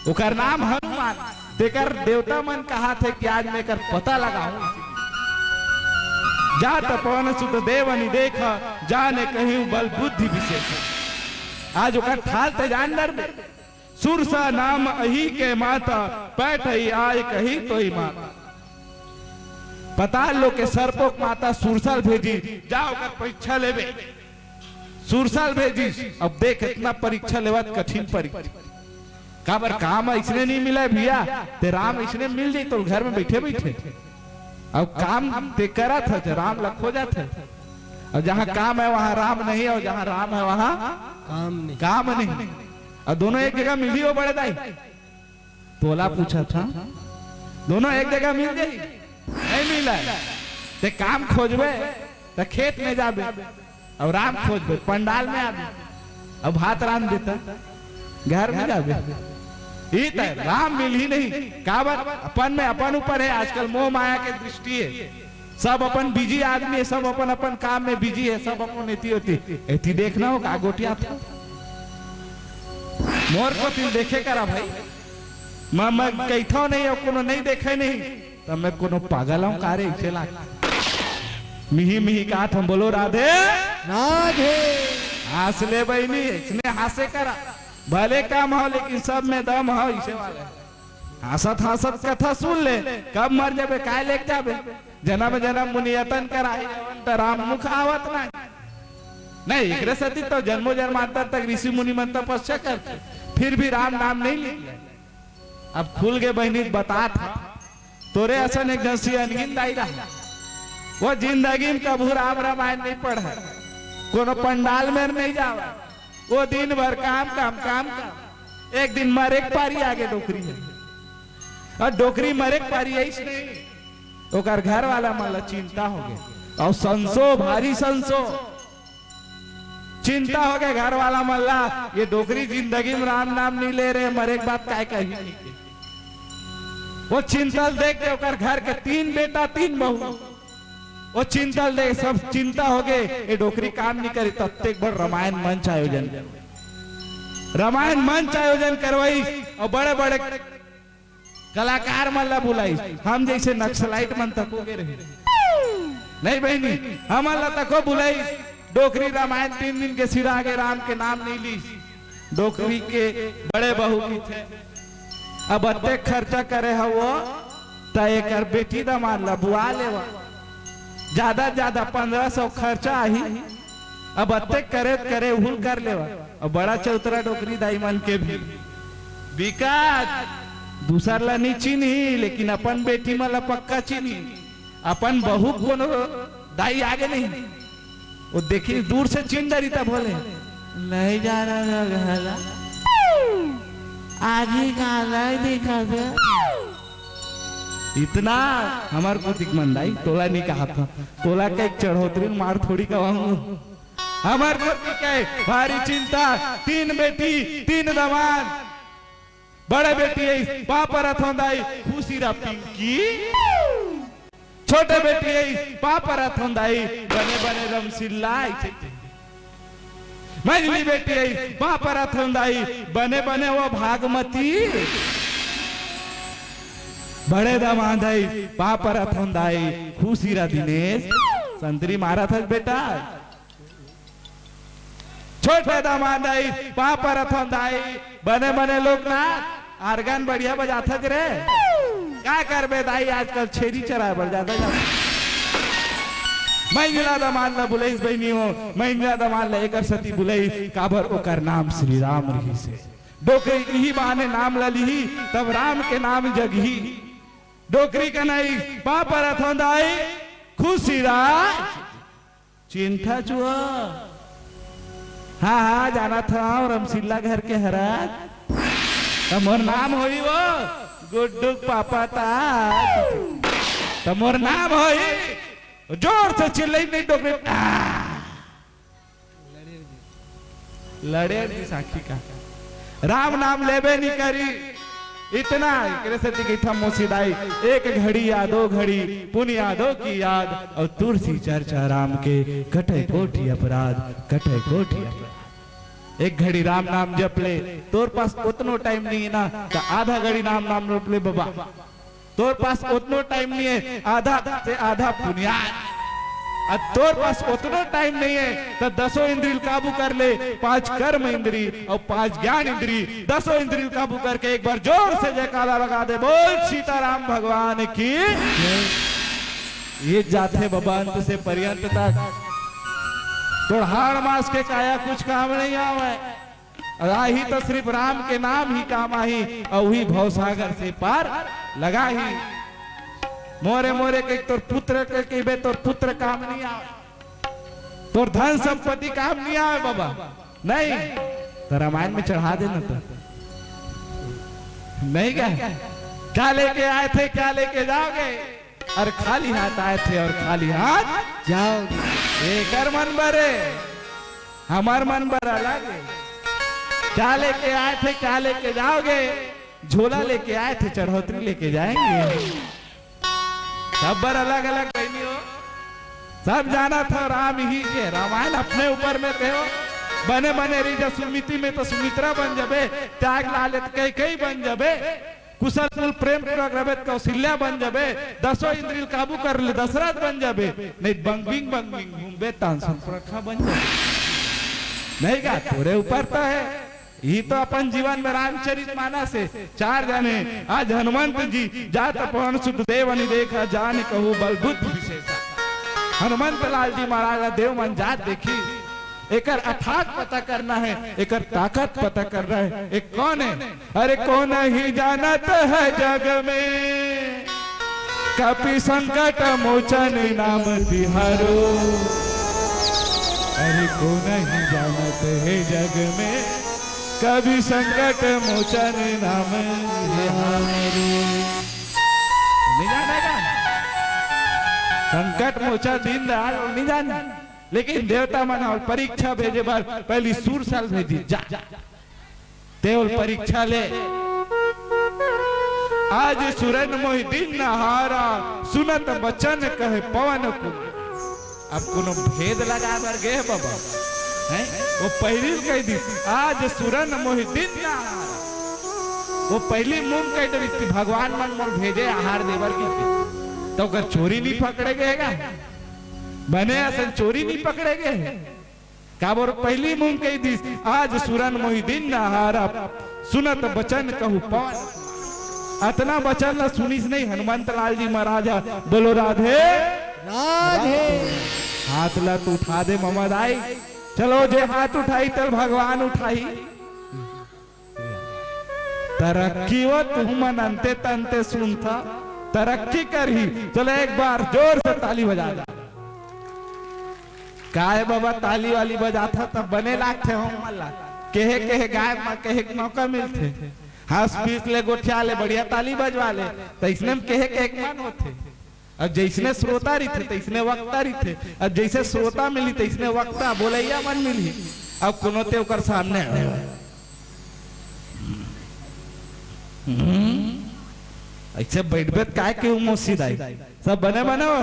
ओकर नाम हनुमान। तेकर देवता मन कहाथे कि आज मैं एकर पता लगाहूं। जात पवन सुत देव नि देख, जाने कहिहूं बल बुद्धि विशेष। आज ओकर ठाल ते जान डरबे। सुरसा नाम अही के माता, पैठई आय कही तोही माता। पताल लोक के सरपोक माता सुरसा ल भेजी, जा ओकर परीक्षा लेबे। सुरसा ल भेजिस। अब देख, इतना परीक्षा लेवत, कठिन परीक्षा। काबर काम अइसने नहीं मिले भैया, ते राम अइसने मिल जाई तो घर में बैठे बैठे। अब काम ते करत है, राम ल खोजत है। अब जहाँ काम है वहाँ राम नहीं, और जहाँ राम है वहाँ काम नहीं। काम नहीं। और दोनों एक जगह मिली हो बड़े दाई? तोला पूछा था, दोनों एक जगह मिल जाई? नहीं मिला। ते काम खोजबे, ते खेत में जाबे, अब राम खोजबे, पंडाल में आबे, अब भात रांध देता, घर में जाबे। ई त राम मिलही नहीं। काबर? अपन में अपन ऊपर है। आजकल मोह माया के दृष्टि है। सब अपन बिजी आदमी है, सब अपन अपन काम में बिजी है, सब अपन एती होती। एती देखना हो का गोठियात हो। मोर कोति देखे करा भाई। मैं, मैं कहिथव नहीं, अउ कोनो नहीं देखे नहीं, त मैं कोनो पागल हूँ का रे? इसे लाग मिही मिही का थम बोलो राधे। राधे। हंस ले बहिनी, इसने हंसे करा। भले काम हो, लेकिन सब में दम हो, इसे वाले। हंसत हंसत कथा सुन ले, कब मर जाबे, काय लेके जाबे? जन्म जन्म मुनि यतन कराए, त राम मुख आवत नहीं। नहीं, एकरे सेती तो जन्मों जन्मांतर तक ऋषि मुनि मन तपस्या करते, फिर भी राम नाम नहीं ले। अब खुल के बहिनी बतात ह, तोरे असन एक झन सियनगिन दाई रहा, वो जिंदगी में कभू राम रामायण नहीं पढ़े, कोनो पंडाल में नहीं जावे, वो दिन भर काम, काम, काम, काम। एक दिन मरे के पारी आगे डोकरी है, और डोकरी मरे के पारी आइस नहीं, ओकर घर वाला मन ला चिंता हो गए, और संसो, भारी संसो। चिंता हो गए घर वाला मन ला, ये डोकरी जिंदगी में राम नाम नहीं ले रहे, मरे के बाद काय कही। वो चिंता ल देख के ओकर घर के तीन बेटा, तीन बहू, वो चिंता ल देख, सब चिंता हो गए, ये डोकरी काम नहीं करी। तत्ते एक बड़ रामायण मंच आयोजन, रामायण मंच आयोजन करवाई, और बड़े बड़े कलाकार मन ला बुलाइस, हम जैसे नक्सलाइट मन तको गे रहे। नहीं बहिनी, हमन ला तको बुलाइस। डोकरी रामायण तीन दिन के सिरा गे, राम के नाम नहीं लीस। डोकरी के बड़े बहू कहिथे, अब अतेक खर्चा करे हवो, त एकर बेटी दमाद ला बुआ लेवा। ज्यादा ज्यादा पंद्रह सौ खर्चा आही। अब अतेक करे करे उहुल कर लेवा। अब बड़ा चौतरा डोकरी दाई मन के भी बिकात, दूसर ला नहीं चिन्ही, लेकिन अपन बेटी मन ला पक्का चिन्ही। अपन बहू कोनो दाई आगे नहीं, वो देखी दूर से चिन्ह डरी तब बोले, "नहीं जाना ना घला, आगे का नहीं देखा थे।" इतना हमर कोतिक मन दाई, तोला नहीं कहा था, तोला कई चढ़ोतरी मार थोड़ी कहूँ। हमर कोतिक के भारी चिंता, तीन बेटी, तीन दमाद। बड़े बेटी आइस, पाँव परत हों दाई, खुशी रह पिंकी। छोटे बेटी आइस, पाँव परत हों दाई, बने बने रमसिल्ला आइस। मझली बेटी आइस, पाँव परत हों दाई, बने बने वो भागमती। बड़े दमाद आइस, पाँव परत हों दाई, खुशी रह दिनेश। संतरी मारत हस बेटा। छोटे दमाद आइस, पाँव परत हों दाई, बने बने लोकनाथ, organ बढ़िया बजाथस रे। का करबे दाई, आजकल छेरी चराए बर जादा जाथे। मझला दमाद ला बुलाइस बहिनी हो, मझला दमाद ला एकर सेती बुलाइस, काबर ओकर नाम श्री राम रहिस हे। डोकरी इही बहाने नाम ला लिही, तब राम के नाम जगही। डोकरी कहिस, पाँव परत हों दाई, खुशी रह। चिंता चुआ। हाँ, हाँ, जानत हँव, रमसिल्ला घर के हरस। त मोर नाम होही वो, गुड्डू के पापा ता। त मोर नाम होही, जोर से चिल्लाई नहीं डोकरी। आ! लड़े जी साखी का। राम नाम लेबे नहीं करी। इतना एकरे सेती कहिथंव मोसी दाई, एक घड़ी या दो घड़ी पुन यादों की याद, और तुलसी चर्चा राम के, कटे कोटि अपराध, कटे कोटि अपराध। एक घड़ी राम नाम जप ले, तोर पास उतनो टाइम नहीं है ना, तो आधा घड़ी राम नाम जप ले बाबा। तोर पास उतनो टाइम नहीं है, आधा से आधा पुनियाद। अब तोर पास उतनो टाइम नहीं है, तो दसों इंद्री ल काबू कर ले, पांच कर्म इंद्री और पांच ज्ञान इंद्री, दसों इंद्री ल काबू करके एक बार जोर से जयकारा लगा दे, बोल सीताराम भगवान की। ये जाथे बाबा अंत से पर्यंत तक। तोर हाड़ मास के काया कुछ काम नहीं आवे। अउ आही तो सिरिफ राम के नाम ही काम आही, अउ उही भवसागर से पार लगाही। मोरे मोरे के तोर पुत्र के कहिबे, तोर पुत्र काम नहीं आवे, तोर धन संपत्ति काम नहीं आवे बाबा। नहीं तो रामायण में चढ़ा देना तो नहीं क्या? क्या लेके आए थे, क्या लेके जाओगे? अउ खाली हाथ आए थे अउ खाली हाथ जाओगे। एकर मन बर हे, हमर मन बर अलग हे। क्या लेके आए थे, क्या लेके जाओगे? झोला लेके आए थे, चढ़ोतरी लेके जाएंगे। सब बर अलग अलग बहिनी हो। सब जानत हो राम ही के, रामायण अपने ऊपर में थे हो। बने बने रही जा सुमिति में तो सुमित्रा बन जबे, त्याग लाले तो कैकई बन जबे। कुशल कुल प्रेम पूरक रबे त कौशल्या बन जबे, दसों इंद्री ल काबू कर ले दशरथ बन जबे, नहीं बंगबिंग बंगबिंग घूमबे तान सुपरखा बन जबे। नहीं का तोरे ऊपर तो है। ये तो अपन जीवन में रामचरित मानस है। चार जने आज हनुमंत जी जात पवन सुत देव अनि देखा जान कहू बल बुद्धि विशेषा। हनुमंत लाल जी महाराज ला देव मन जात देखी, एकर अथाक पता करना है, एकर ताकत पता करना है। एक कौन है? अरे कौन नहीं जानत है जग में कपि संकट मोचन नाम तिहारो। अरे कौन नहीं जानत है जग में कपि संकट मोचन नाम तिहारो। नहीं जाने का? संकट मोचन दीन दयाल नहीं जाने। लेकिन देवता मन ह परीक्षा भेजे बर पहली सुरसा ल भेजी, जा, तेवल परीक्षा ले। आज सुरन मोहि दीन्ह हारा, सुनत बचन कहे पवन कुमार। अब कोनो भेद लगा बर गे हे बाबा, हैं? वो पहली कह दी, आज सुरन मोहि दीन्ह हारा। वो पहली मुंह कह दी कि भगवान मन मोर भेजे आहार देबर की, तो ओकर चोरी नहीं पकड़े गए गा? बने असन चोरी नहीं पकड़े गए हे। काबर पहली मुंह कही दिस, आज सुरन मोहि दीन्ह हारा, सुनत बचन कहु पवन। अतना बचन ला सुनिस नहीं हनुमंत लाल जी महाराज ह। बोलो राधे। राधे। हाथ ला तो उठा दे ममा दाई। चलो जे हाथ उठाही तेल भगवान उठाही। तरक्की वो तुमन अंते तंते सुनथा, तरक्की करही। चलो एक बार जोर से ताली बजा दे। काय बाबा ताली वाली बजाथा तब बने लागथे हो मला। केहे केहे गाय मा केहे मौका मिलथे। हंस पीस ले गोठिया ले बढ़िया ताली बजवा ले। तइसने म केहे केहे मन होथे। अब जइसने श्रोता रहिथे, तइसने वक्ता रहिथे। अब जइसे श्रोता मिली, तइसने वक्ता, बोलइया मन मिलही। अब कोनो ते ओकर सामने, हम्म, अइसे बइठबे त काय के मुँह सिदाई? सब बने बने हो?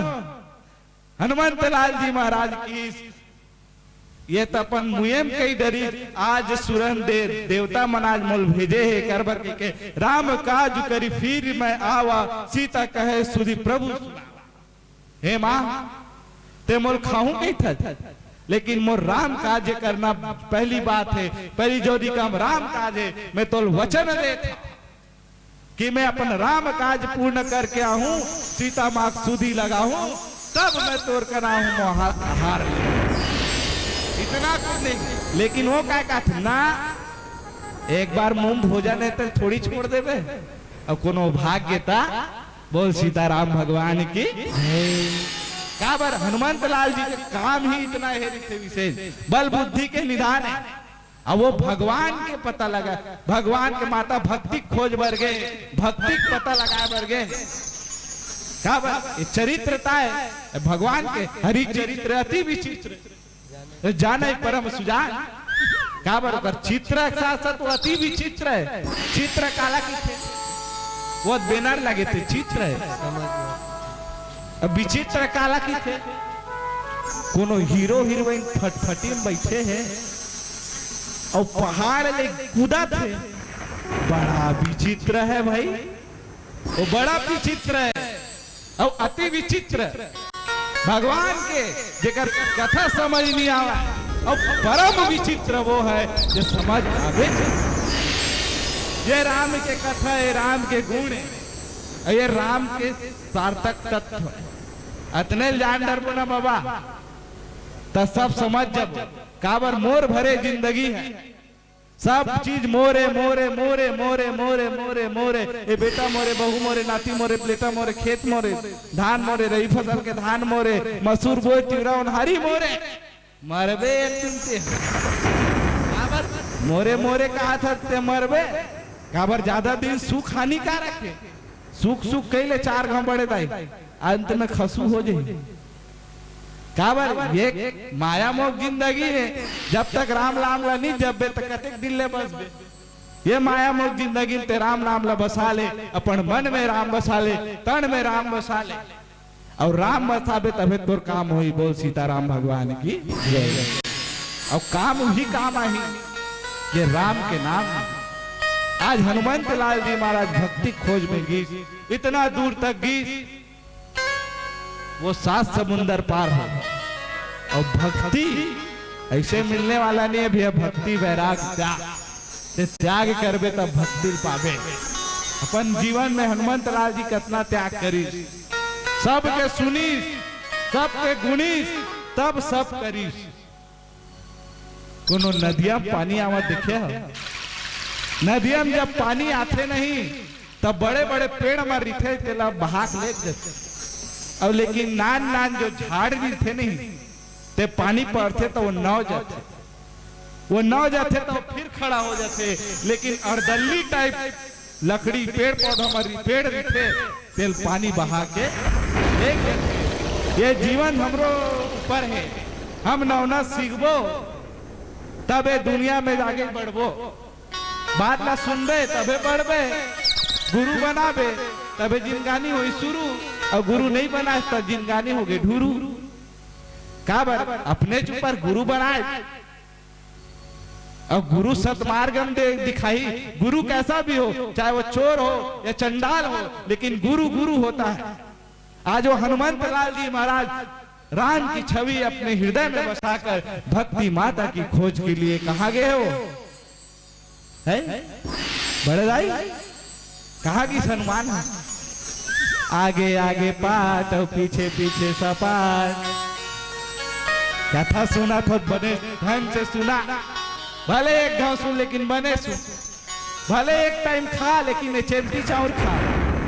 हनुमंत लाल जी महाराज की। ये त अपन मुएम कई डरी, आज सुरन दे देवता मन आज मोल भेजे हे, करबर के, के राम काज करी फिर मैं आवा, सीता कहे सुधि प्रभु सुनावा। हे माँ, ते मोल खाहूं कहिथस, लेकिन मोर राम काज करना पहली बात हे, पहली जोरी काम राम काज हे। मैं तोल वचन देत हंव कि मैं अपन राम काज पूर्ण करके आहूं, सीता माँ के सुधि लगाहूं, तब मैं तोर करा आहूं मोहा-, हार ले। इतना कुछ नहीं, लेकिन वो का कहत ना, एक बार मुंह भोजन हे तो थोड़ी छोड़ देबे। अब कोनो भाग्य ता बोल सीताराम भगवान की। काबर हनुमंत लाल जी के काम ही इतना हे रिथे विशेष, बल बुद्धि के निधान हे। अब वो भगवान के पता लगा, भगवान के माता भक्ति खोज बर गे, भक्ति के पता लगाए बर गे। काबर ये चरित्र ता हे भगवान के, हरि चरित्र अति विचित्र। तो जाने परम सुजान। काबर ओकर चित्र के साथ साथ वो अति विचित्र हे। चित्र काला किथे? वो बैनर लगे थे, चित्र हे। अब विचित्र काला किथे? कोनो हीरो हीरोइन फटफटी में बैठे हे, अउ पहाड़ ले कूदत हे। बड़ा विचित्र हे भाई, वो बड़ा विचित्र हे। अउ अति विचित्र भगवान के, जेकर कथा समझ नहीं आवा, अउ परम विचित्र वो हे जो समझ आवे। ये राम के कथा हे, राम के गुण हे, अउ ये राम के सार्थक तत्व। अतने ल जान डरबो ना बाबा, त सब समझ जब काबर मोर भरे जिंदगी हे। सब चीज मोरे, मोरे, मोरे, मोरे, मोरे, मोरे, मोरे। ए बेटा मोरे, बहू मोरे, नाती मोरे, बेटा मोरे, खेत मोरे, धान मोरे, रबी फसल के धान मोरे, मसूर बोए, तिवरा ओन्हारी मोरे। मरबे एक दिन ते। काबर मोरे, मोरे कहा था ते मरबे? काबर ज्यादा दिन सुख हानिकारक हे। सुख सुख कइले चार घाव बड़े दाई, अंत में खसू हो जाही। काबर ये माया मोह जिंदगी हे, जब तक राम नाम ला नहीं जपबे त कतेक दिन ले बसबे। ये माया मोह जिंदगी ते राम नाम ला बसा ले, अपन मन में राम बसा ले, तन में राम बसा ले, अउ राम बसाबे तभे तोर काम होही। बोल सीताराम भगवान की जय। अउ काम उही काम आही जे राम के नाम हे। आज हनुमंत लाल जी महाराज भक्ति खोज में गीस, इतना दूर तक गीस, वो सात समुंदर पार हो। अउ भक्ति ऐसे मिलने वाला नहीं हे भैया, भक्ति वैराग त्याग। ते त्याग करबे तब भक्ति पाबे। अपन जीवन में हनुमंत लाल जी कतना त्याग करिस, सबके सुनिस, सबके गुनिस, तब सब करिस। कोनो नदिया में पानी आवत देखे हो? नदिया में जब पानी आथे नहीं, तब बड़े-बड़े पेड़ म रिथे, तेला बहा के लेग देथे। अउ लेकिन नान-नान जो झाड़ रिथे नहीं, ते पानी पड़थे त वो नव जाथे। वो नव जाथे त वो फिर खड़ा हो जाथे। लेकिन अरदल्ली टाइप लकड़ी, पेड़ पौधा म रि-, पेड़ रिथे, तेल पानी बहा के लेग देथे। ये जीवन हमरो ऊपर हे, हम नवना सीखबो, तब ए दुनिया में आगे बढ़बो। बात ला सुनबे तभे बढ़बे, गुरु बनाबे तभे जिनगानी होई शुरू, अउ गुरु नहीं बनाए त जिनगानी होगे ढुरू। काबर अपने च ऊपर गुरु बनाए, अउ गुरु सतमार्ग में दे दिखाई। गुरु कैसा भी हो, चाहे वो चोर हो या चंडाल हो, लेकिन गुरु गुरु होता है। आज वो हनुमंत लाल जी महाराज राम की छवि अपने हृदय में बसाकर भक्ति माता की खोज के लिए कहाँ गए हो? है बड़े दाई, कहाँ गीस हनुमान? आगे आगे पाट अउ पीछे पीछे सपाट। कथा सुनत हो त बने ढंग से सुना, भले एक घाव सुन लेकिन बने सुन। भले एक टाइम खा लेकिन एचएमटी चाउर खा,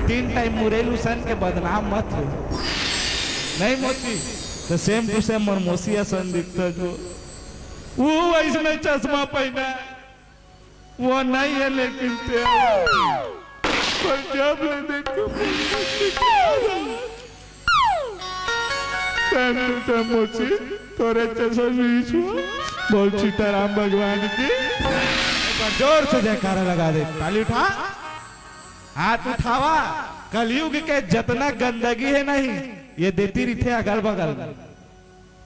तीन टाइम मुरेलू सन के बदनाम मत हो। नहीं मोती त same to same मोर मौसी असन दिखता जो। वो ऐसने चश्मा पहना, वो नहीं है लेकिन तेरा। पर जब ले देखो, same to same मोसी, तोरे जैसा बीच हुआ। बोल सीताराम भगवान की। एक बार जोर से जयकारा लगा दे, ताली उठा, हाथ उठावा। कलयुग के जतना गंदगी हे नहीं, ये देती रिथे अगल बगल।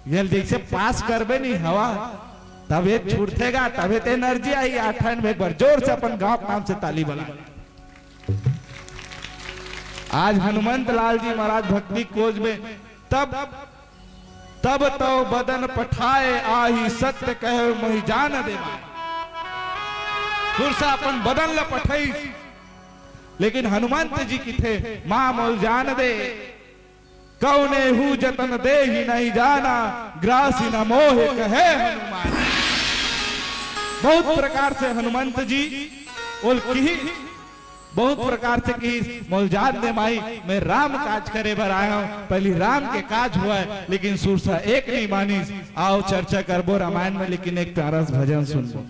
ये जैसे पास करबे नहीं हवा, तब ये छूटथे गा, तब ये ते एनर्जी आही। आठ ठन में एक बार जोर से अपन गांव के नाम से ताली बजा। आज हनुमंत लाल जी महाराज भक्ति खोज में तब, तब तो बदन पठाए आही सत्य कहे मोहि जान दे माय। सुरसा अपन बदन ल पठाइस, लेकिन हनुमंत जी किथे मां मोल जान दे। कौने हु जतन देहि नहीं जाना, ग्रासी न मोहे कहे हनुमान। बहुत प्रकार से हनुमंत जी ओल किही, बहुत प्रकार से किही, मोल जान दे माई, मैं राम काज करे बर आया हूँ, पहली राम के काज हुआ है, लेकिन सुरसा एक नहीं मानिस। आओ चर्चा करबो रामायण में, लेकिन एक प्यारा सा भजन सुनबो,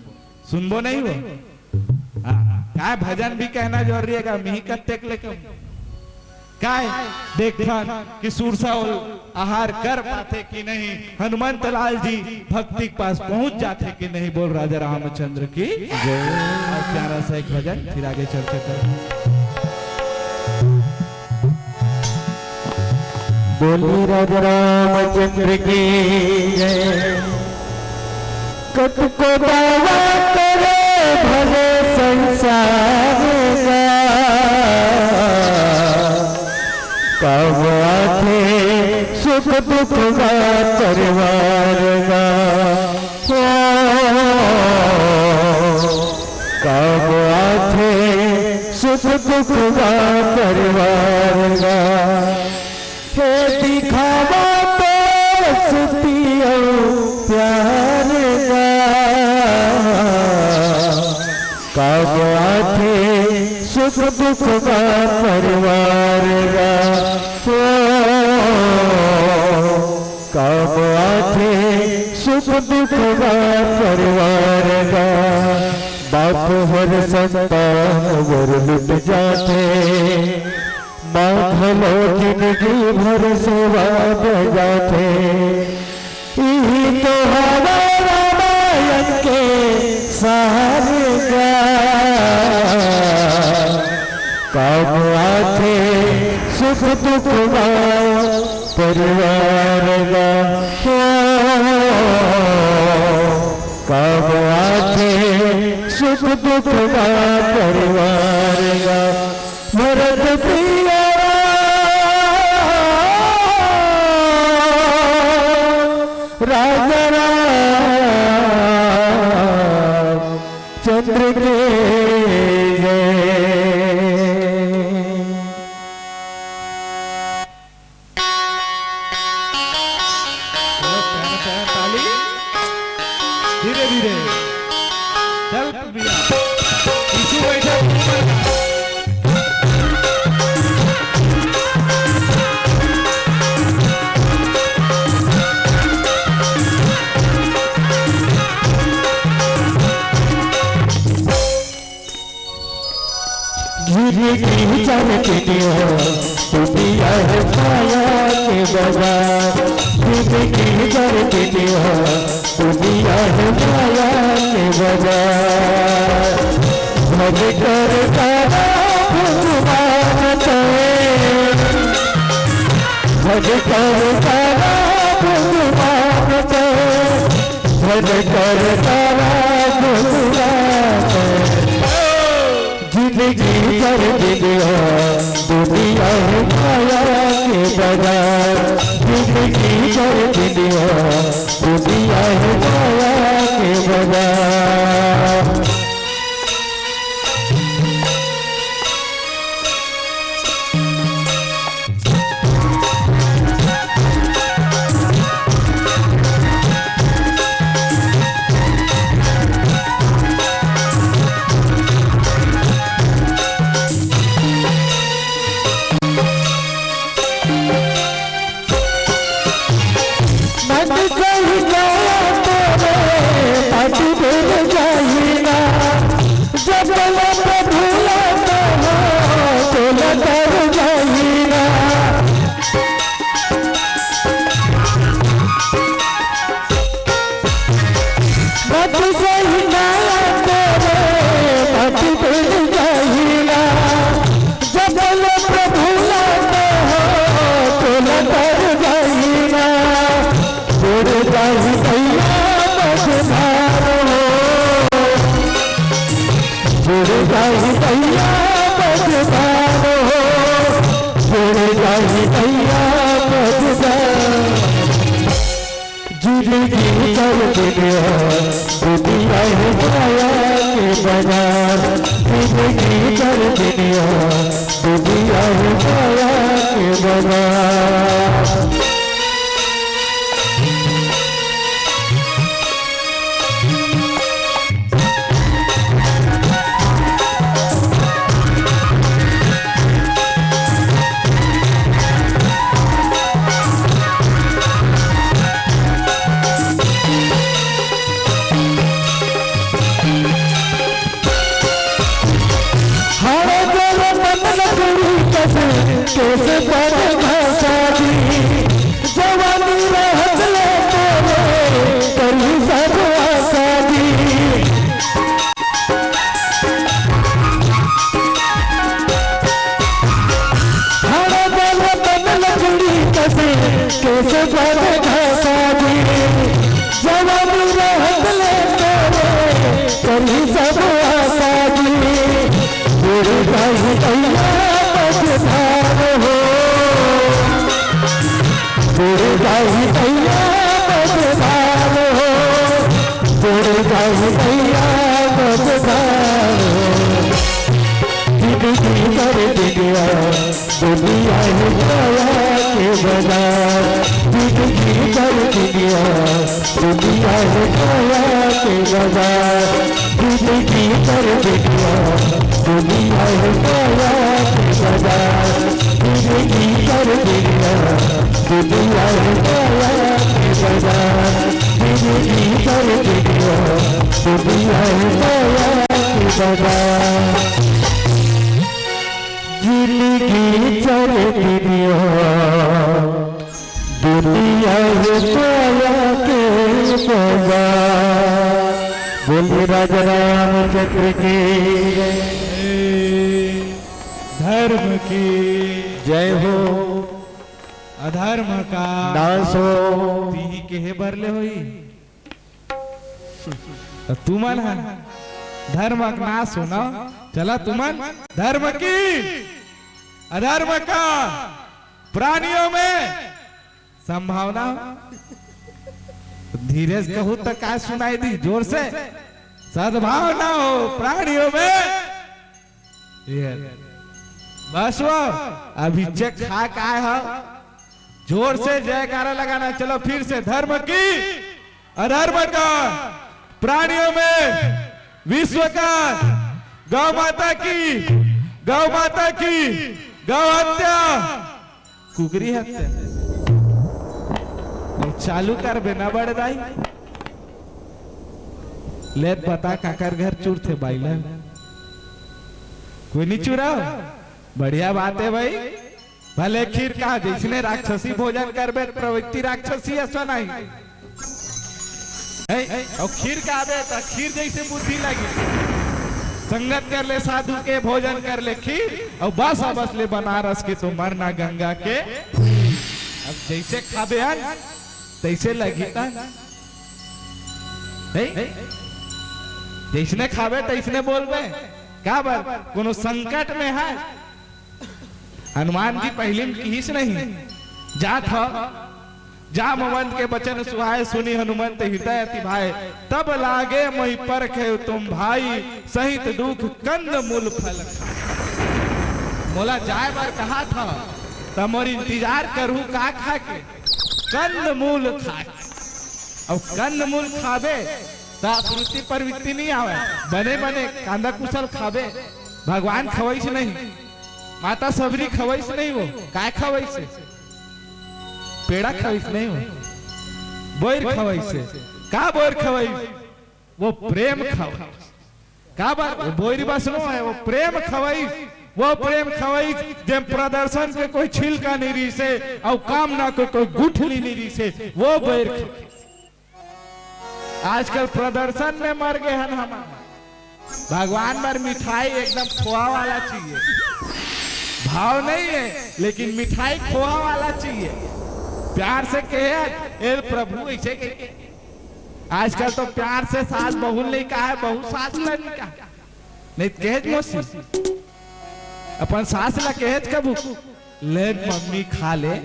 सुनबो नहीं हो? हाँ, काय भजन भी कहना जरूरी हे का? मिही कत्तेक लेके काय देखथन कि सुरसा ओल आहार कर पाथे कि नहीं, हनुमंत लाल जी भक्ति के पास पहुंच जाथे कि नहीं। बोल राजा रामचंद्र की जय। और प्यारा सा एक भजन, फिर आगे चर्चा कर। बोली राजा रामचंद्र की जय। कतको दावा करे भले संसार गा, कब आथे सुख दुख गा परिवार गा। ओ, कब आथे सुख दुख गा परिवार गा। हे दिखावा तो सुती अउ प्यार गा, कब आथे सुख दुख गा परिवार गा। ओ, कब आथे सुख दुख गा परिवार गा। बाप हर संतान बर लुट जाथे, माँ घलो जिनगी भर सेवा बजाथे। इही तो हवय रामायण के सार गा। कब आथे सुख दुख गा परिवार गा। ओ, कब आथे सुख दुख गा परिवार गा। भरत प्रिय राजा राम चंद्र के जय। चलो, प्यारा, प्यारा ताली। धीरे, धीरे। चल, भैया। पीछू बैठा, पीछू बैठा। जिनगी चल पिटियो, दुनिया है माया के बाजार। जिनगी चल पिटियो, दुनिया है माया के बाजार। भज कर तारा भगवान ते, भज कर तारा भगवान ते, भज कर तारा भगवान ते। जिनगी कर दिया दुनिया है माया के बाजार। जिनगी कर दिया दुनिया है माया के बाजार। मन कही गया तोरे, पाटी बन जाही ना। जब लप भूला तो हो, तो लतर जाही ना। मत सही ना तोरे, मत बन जाही ना। जब लप भूला तो हो, तो लतर जाही ना। जुड़ जाही भैया मझधार हो, जुड़ जाही भैया मझधार हो, जुड़ जाही भैया मझधार। जिनगी कर दिया दुनिया है माया के बाजार। जिनगी कर दिया दुनिया है माया के बाजार। हर जल मन लकड़ी कस केस पर घसा दी। जवानी रहत ले तोरे करी सब आसा दी। हर जल मन लकड़ी कस केस पर घसा दी। जवानी रहत ले दुनिया है माया के बाजार, जिंदगी भर दुनिया। दुनिया है माया के बाजार, जिंदगी भर दुनिया। दुनिया है माया के बाजार, जिंदगी भर दुनिया। दुनिया है माया के बाजार, जिंदगी भर दुनिया। दुनिया है माया के बाजार। जिंदगी चल दुनिया, दुनिया है माया के बाजार। बोलिए राजा रामचंद्र की जय। धर्म की जय हो। अधर्म का नाश हो। तिही केहे बर ले होई। त तुमन ह धर्म के नाश हो ना। चला तुमन धर्म की, अधर्म का, प्राणियों में संभावना। धीरे से कहू त का सुनाई दी? जोर से। सद्भावना हो प्राणियों में। ये बस वो अभी चेक खा काय हो। जोर से जयकारा लगाना। चलो फिर से, धर्म की, अधर्म का, प्राणियों में, विश्व का, गौ माता की, गौ माता की, गौ हत्या, कुकरी हत्या। अब चालू करबे ना बड़े दाई। ले बता काकर घर चुरथे बाई ला? कोई नहीं चुराओ। बढ़िया बात है भाई। भले खीर का, जैसने राक्षसी भोजन करबे, प्रवृत्ति राक्षसी ऐसा नहीं। है? और खीर का आबे त खीर जैसे बुद्धि लगी। संगत कर ले साधु के, भोजन कर ले खीर, और बस बस ले बनारस के तो मरना गंगा के। अब जैसे खाबे अन, तैसे लगी तन। है? जैसने खाबे तैसने बोलबे। का बर? कोनो संकट में है। हनुमान जी पहिली में किहिस नहीं, जात ह, जामवंत के बचन सुहाए, सुनि हनुमंत हृदय अति भाए। तब लागे मोहि परखे उत्तम भाई, सहित दुख कंद मूल फल खाए। मोला जाए बर कहा था, त मोर इंतजार करहू का खा के? कंद मूल खा के। अब कंद मूल खाबे, त आकृति प्रवृत्ति नहीं आवे। बने बने कांदा कुशल खाबे, भगवान खवैस नहीं। माता सबरी खवैस नहीं वो, काय खवैस? पेड़ा खवैस नहीं वो, बोइर खवैस। का बोइर खवैस? वो प्रेम खवैस। का बात? वो बोइर बस नो है, वो प्रेम खवैस। वो प्रेम खवैस, जेम प्रदर्शन के कोई छिलका नहीं रहिसे, और कामना के कोई गुठली नहीं रहिसे, वो बोइर खवैस। आजकल प्रदर्शन में मर गए हन हमन। भगवान बर मिठाई एकदम खोआ वाला चाहिए, भाव नहीं है, लेकिन मिठाई खोआ वाला चाहिए। प्यार से कहे, "ए प्रभु," ऐसे कह के। आजकल तो प्यार से सास बहू नहीं कहा है, बहू सास ला नहीं कहा। नहीं तो कहेज मौसी, अपन सास ला कहेज कभू, "ले मम्मी खा ले।"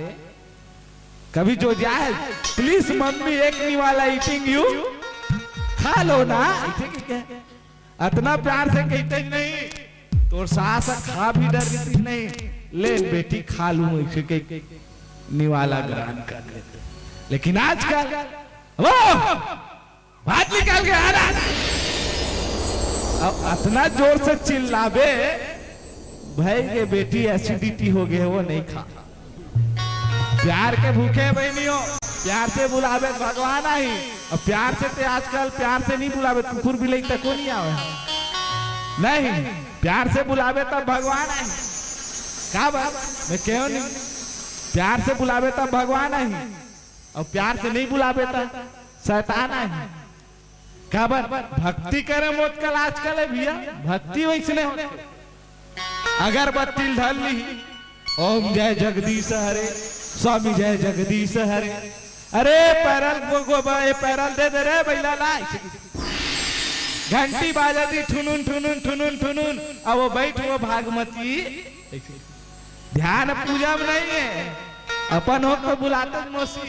कभी जो जाए, "Please मम्मी, एक निवाला eating you, खा लो ना।" ऐसे कह के। अतना प्यार से कहते ही नहीं, तोर सास खा भी डर देती नहीं, "ले बेटी खा लूं," ऐसे कह के निवाला ग्रहण कर लेते। लेकिन आजकल वो बात निकाल के आ रहा। अब अतना जोर से चिल्लाबे, भाई के बेटी acidity हो गए, वो नहीं खा। प्यार के भूखे बहनियों, प्यार से बुलाबे त भगवान आही। अब प्यार से ते आजकल प्यार से नहीं बुलाबे, कुकुर बिलाई तको नहीं आवे। नहीं, प्यार से बुलाबे तब भगवान आही। का बात? मैं क्यों नहीं? प्यार से बुलाबे तब भगवान आही, और प्यार से नहीं बुलाबे तब शैतान आही। काबर? भक्ति करे मोत कल आजकल है भैया, भक्ति वैसने होथे। अगरबत्ती ल धर ली, "ओम जय जगदीश हरे, स्वामी जय जगदीश हरे।" अरे parallel go, go, a parallel दे दे रे बैला ला। घंटी बाजती ठुनुन ठुनुन ठुनुन ठुनुन, अब वो बैठ वो भागमती। ध्यान पूजा में नहीं है, अपन हो तो बुलाते मौसी,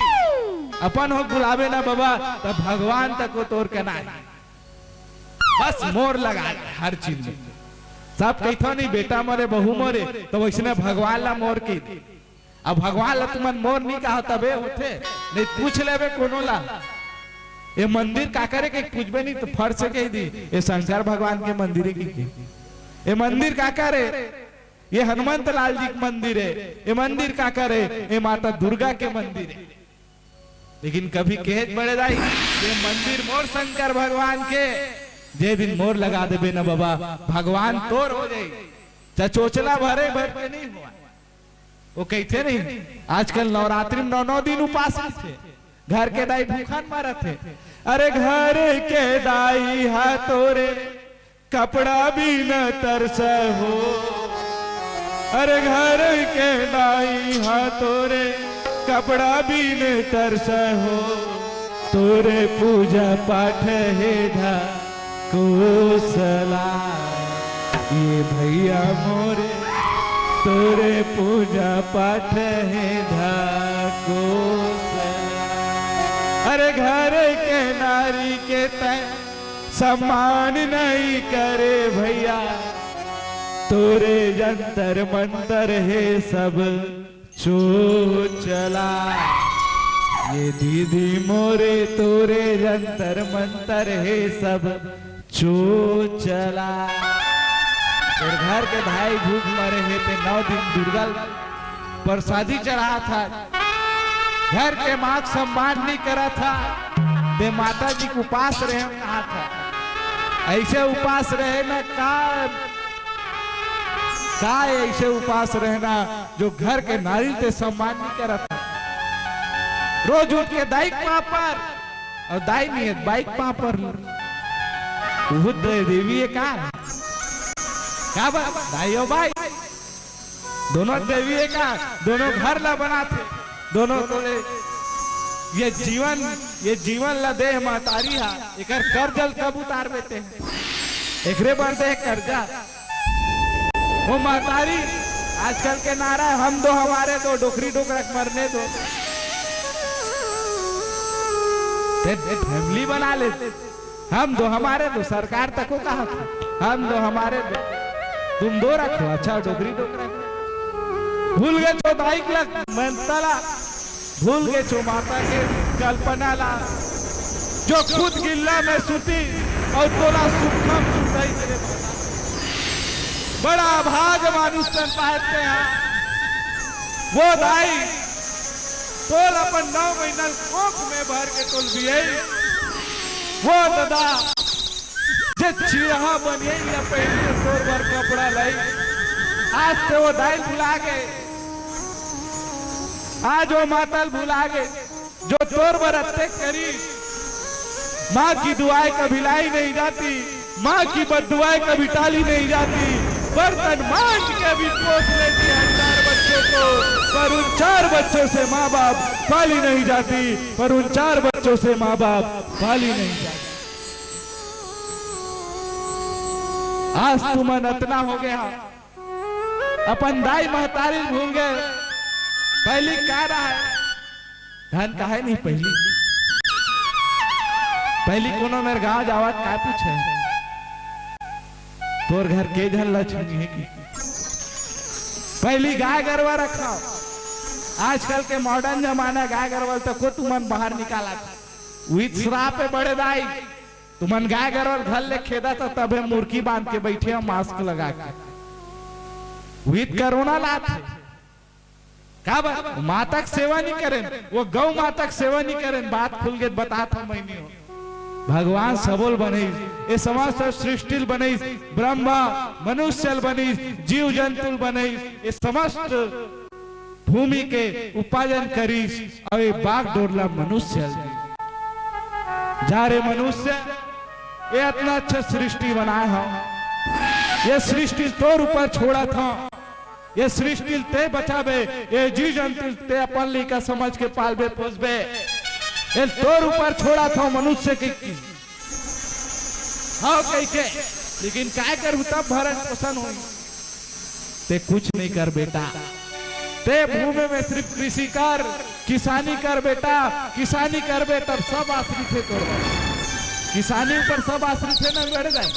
अपन हो बुलावे ना बाबा, तब भगवान तक को तोर के ना। बस मोर लगा दे हर चीज में। तब कहिथव नहीं, बेटा मोरे, बहू मोरे, तो वैसने भगवान ला मोर कहि दे। अब भगवान ला तुमन मोर नहीं कहा तबे होथे, नहीं पूछ लेबे कोनो ला। ये मंदिर काकर ए कहि पूछबे नहीं तो फट से कहि दी, ये शंकर भगवान के मंदिर ए कहि के। ये मंदिर काकर ए, ये हनुमंत लाल जी के मंदिर ए, ये मंदिर काकर ए, ये माता दुर्गा के मंदिर ए। लेकिन कभी कहेच बड़े दाई, ये मंदिर मोर शंकर भगवान के, जे दिन मोर लगा देबे न बाबा, भगवान तोर हो जाई। चचोचला भरे भर के नहीं हुआ। वो कहिथे नहीं, आजकल नवरात्रि में नौ नौ दिन उपास रहिथे, घर के दाई भूखन मरत हे। अरे घर के दाई हा तोरे कपड़ा बिन तरस हो, अरे घर के दाई हा तोरे कपड़ा बिन तरस हो, तोरे पूजा पाठ हे ढा कोसला। ये भैया मोरे, तोरे पूजा पाठ हे ढा कोसला। अरे घर के नारी के तय सम्मान नहीं करे भैया, तोरे जंतर मंतर हे सब चोचला। ये दीदी मोरे, तोरे जंतर मंतर हे सब चोचला। तोर घर के भाई भूख मरे हे, ते नौ दिन दुर्गा ल प्रसादी चढ़ात हा, घर के माँ के सम्मान नहीं करत हा, ते माता जी के उपास रहे कहा था। ऐसे उपास रहे ना का, का ऐसे उपास रहना जो घर के नारी ते सम्मान नहीं करत हा। रोज उठ के दाई के पाँव पर, और दाई नहीं है, बाई के पाँव पर। वो दे देवी है का? का बात? दाई और बाई। दोनों देवी है का? दोनों घर ला बनाथे, दोनों तोले। ये जीवन, ये जीवन ला दे महतारी हा, एकर कर्जा ल कब उतारबे ते? एकरे बर दे कर्जा। वो महतारी, आजकल के नारा, "हम दो हमारे दो, डोकरी डोकरा के मरने दो।" ते, ते family बना ले। "हम दो हमारे दो", सरकार तको कहा था, "हम दो हमारे दो, तुम दो रखो", अच्छा डोकरी डोकरा। भूल गेचो दाई के लग मंतला, भूल गेचो माता के कल्पना ला, जो खुद गिल्ला में सूती और तोला सुखम सुताई दे। बड़ा भाग मानुष तन पाए ते हा। वो दाई तोल अपन नौ महीना कोख में भर के तोल बियाई। वो दादा जे चिरहा बनियाई ला पहन के तोर बर कपड़ा लाई, आज ते वो दाई भुला गे। आज वो माता ल भुला गे जो तोर बर अतेक करिस। माँ की दुआएं कभी लाई नहीं जाती, माँ की बद्दुआएं कभी टाली नहीं जाती। बर्तन मांज के भी पोस लेती है चार बच्चों को, पर उन चार बच्चों से माँ बाप पाली नहीं जाती, पर उन चार बच्चों से माँ बाप पाली नहीं जाती। आज तुमन अतना हो गया, अपन दाई महतारी भूल गए। पहली का रहा है? धन का है नहीं पहली? पहली कोनो मेर गांव जावत का पूछे, "तोर घर के झन ला छुई है कि?" पहली गाय गरवा रखा। आजकल के modern जमाना, गाय गरवा तको तुमन बाहर निकाला था। उहित श्राप है बड़े दाई। तुमन गाय गरवा घर ले खेदा था, तबे मुर्की बांध के बैठे हो, mask लगा के। उहित कोरोना लात है। का बात? माता के सेवा नहीं करें, वो गौ माता के सेवा नहीं करें। बात खुल के बतात हंव, मैं नहीं हंव। भगवान सबो ल बनइस, ये समस्त सृष्टि ल बनइस, ब्रह्मा मनुष्य ल बनइस, जीव जंतु ल बनइस, ये समस्त भूमि के उपार्जन करिस, अउ ये बागडोर ला मनुष्य ल दीस। जा रे मनुष्य, ये अतना अच्छा सृष्टि बनाए हंव, ये सृष्टि तोर ऊपर छोड़त हंव, ये सृष्टि ल ते बचाबे, ये जीव जंतु ल ते अपन लइका समझ के पालबे पोसबे, ये तोर ऊपर छोड़त हंव मनुष्य के, की हव कहिके, लेकिन काय करहूं तब भरण पोषण होही? ते कुछ नहीं कर बेटा, ते भूमि में सिर्फ कृषि कर, किसानी कर बेटा, किसानी करबे तब सब आश्रित हे तोर। किसानी ऊपर सब आश्रित हे ना, लड़ जाए।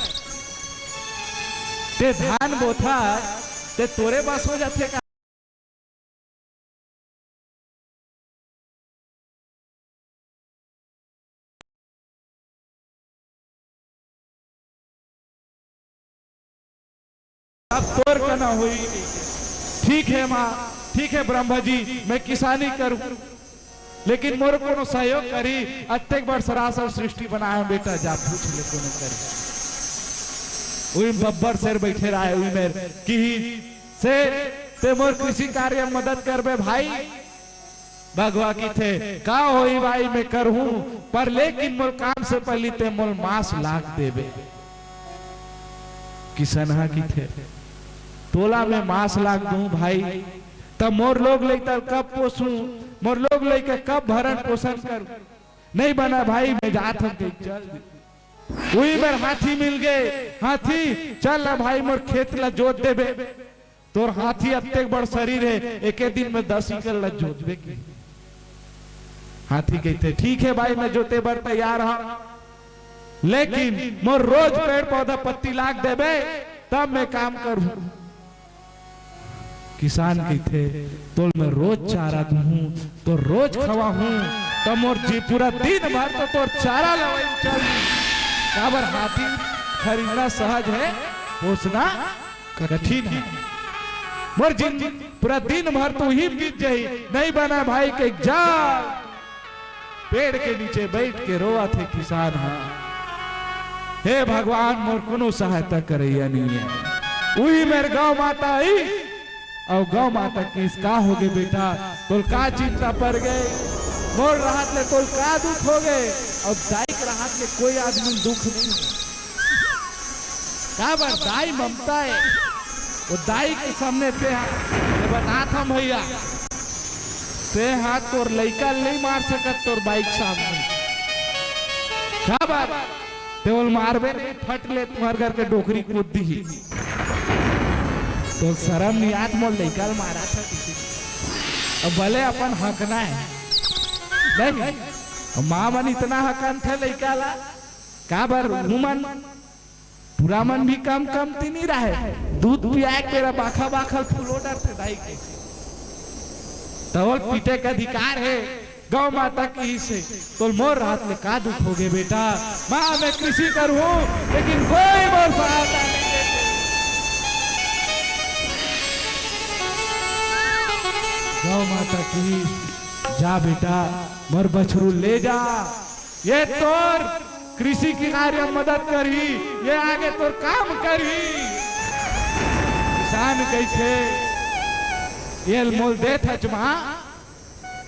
ते धान बोथा, ते तोरे बस हो जाथे का? अब तोर कना होई। ठीक है माँ, ठीक है ब्रह्मा जी, मैं किसानी करूँ, लेकिन मोर कोनो सहयोग करी। अतेक बड़ सरासर सृष्टि बनाए बेटा, जा पूछ ले कोनो करी। उही बब्बर शेर बैठे रहे, उही मेर किही से, ते मोर कृषि कार्य में मदद करबे भाई। भगवा किथे, का होई भाई, मैं करहूं, पर लेकिन मोर काम से पहली ते मोर मांस लाग देबे। किसनहा किथे, तोला मैं मांस लाग दूं भाई, तब मोर लोग लइका कब पोसूं, मोर लोग लइका कब भरण पोषण करूं? नहीं बना भाई, मैं जात हूं, चल। उही मेर हाथी मिल गए, हाथी, चल ना भाई, मोर खेत ला जोत देबे। तोर हाथी अतेक बड़ शरीर है, एके दिन में दस एकड़ ला जोतबे की। हाथी कहते, ठीक है भाई, मैं जोते बर तैयार हूँ, लेकिन मोर रोज पेड़ पौधा पत्ती लाग देबे, तब मैं काम करूँ। किसान कहिथे, तोल मैं रोज चारा दूहूं, तो रोज खवाहूं, तो मोर जी पूरा दिन भर तो तोर चारा लवई चल दी। काबर हाथी खरीदना सहज है, पोसना कठिन है। मोर जिन पूरा दिन भर तो ही बीत जाही, नहीं बना भाई के जा। पेड़ के नीचे बैठ के रोवत हे किसान हा, हे भगवान, मोर कोनो सहायता करैया नहीं है। उही मेर गौ माता आई, अउ गौ माता किहिस, का होगे बेटा, तोल का चिंता पर गए? मोर रहत ले तोल का दुख होगे? अउ दाई के रहत ले कोई आदमी दुख नहीं। काबर दाई ममता है। वो दाई के सामने ते हा, मैं बतात हूं भैया, ते हा तोर लइका ल नहीं मार सकत तोर बाई के सामने। काबर? ते ओल मारबे नहीं, फट ले तुम्हर घर के डोकरी कूद दिही। तोर शरम नहीं आत, मोर लइका ल मारत हस। अब भले अपन हकना है, नहीं? माँ मन इतना हकन थे लइका ला, काबर उमन टूरा मन भी कम कमती नहीं रहे, दूध पियाए के बेरा बाखा बाखा ल फुलो डरथे दाई के। तोल पीटे के अधिकार है, गौ माता किहिस हे। तोल मोर रहत ले का दुख होगे बेटा? माँ, मैं कृषि करूँ, लेकिन कोई मोर सहायता नहीं देते। गौ माता किहिस, जा बेटा, मोर बछरू ले जा, ये तोर कृषि के कार्य में मदद करही, ये आगे तोर काम करही। किसान कहिथे, ये ल मोल देथच माँ,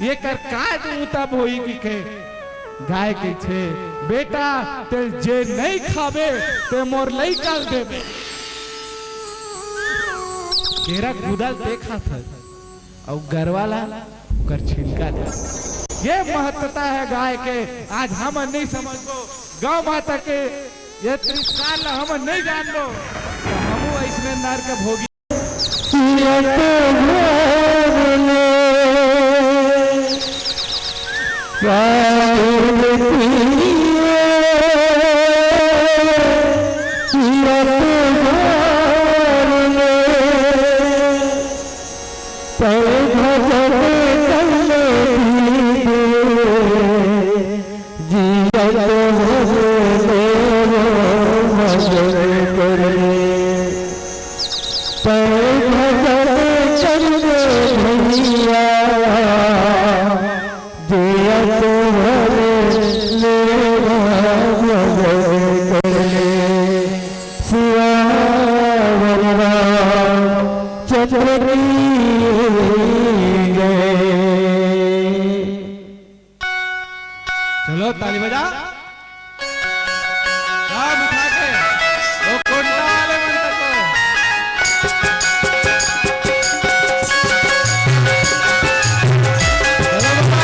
ये कर का दूं तब होही किथे। गाय कहिथे, बेटा, ते जे नहीं खाबे, ते मोर लइका ल देबे। केरा कूदा ल ते खाथस, अउ गरवा ला ओकर छिलका दे। ये महत्वता है गाय के, आज हमन नहीं समझबो, गौ माता के ये तिरस्कार ला हमन नहीं जानबो, तो हमू अइसने नरक भोगी। चलो, ताली बजा। काम उठा के, वो कोंटा वाले मंत्र को। चलो बाबा।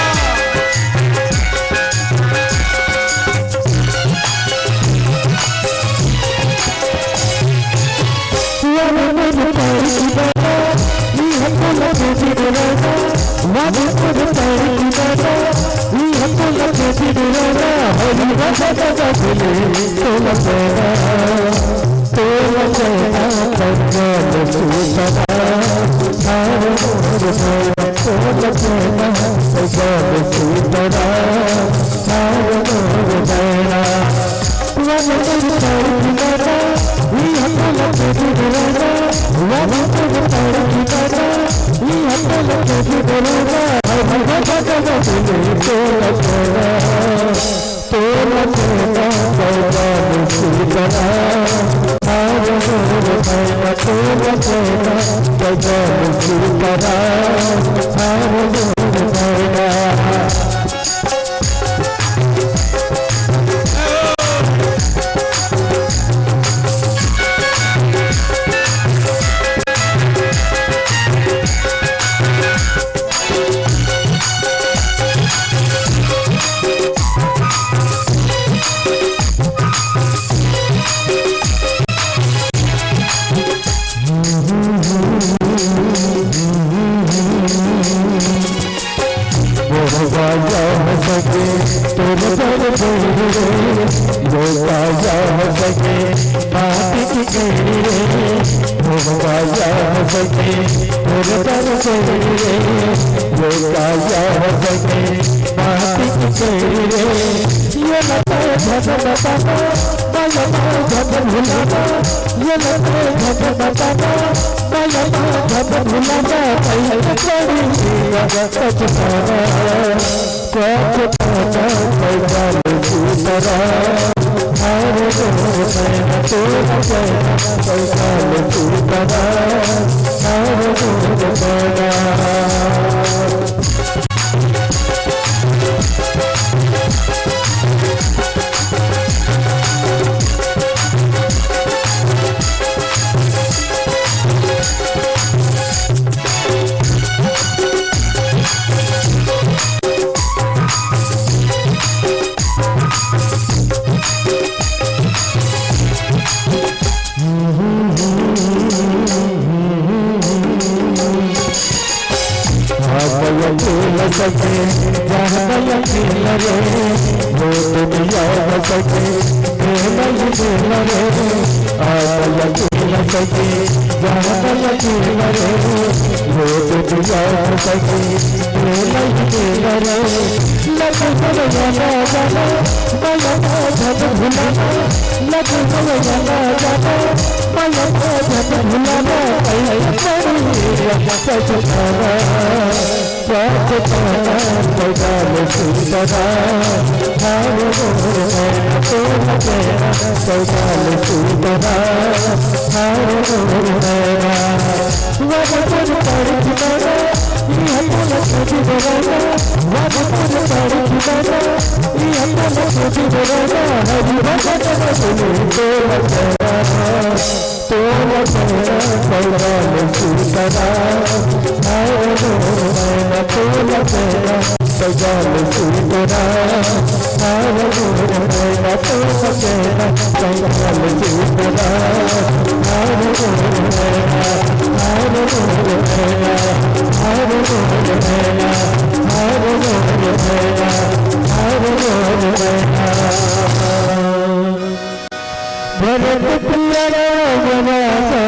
भरत प्रिय राम राजा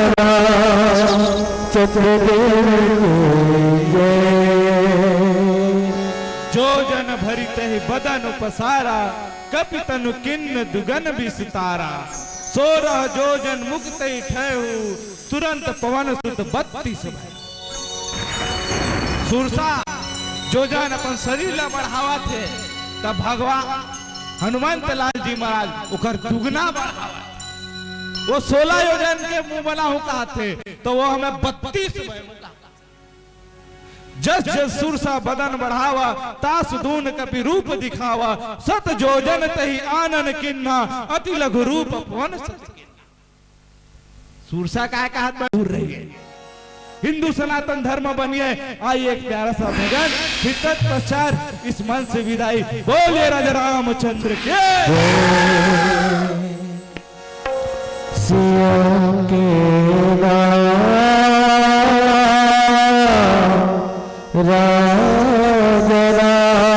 चंद्रदेव की जय। जोजन भरि तहि बदन उपसारा, कपि तनु कीन्ह दुगुन बिसतारा। सोरह जोजन मुख तहि ठहु, तुरंत पवन सुत बत्तीस भए। सुरसा जोजन अपन शरीर ला बढ़ावत हे, तब भगवान हनुमंत लाल जी महाराज ओकर दुगुना बढ़ावत। वो सोलह योजन के मुंह बना हूं कहत हे, तो वो हमें बत्तीस भए। जस जस सुरसा बदन बढ़ावा, तास दून कपि रूप दिखावा। सत जोजन तहि आनन कीन्हा, अति लघु रूप पवन सत कीन्हा। सुरसा काय कहत बा, दूर रहिए। हिंदू सनातन धर्म बनिए। आइए एक प्यारा सा भजन, फिर तत्पश्चात इस मंच से विदाई। बोलिए राजा रामचंद्र के। सिया के नाम राजा रामचंद्र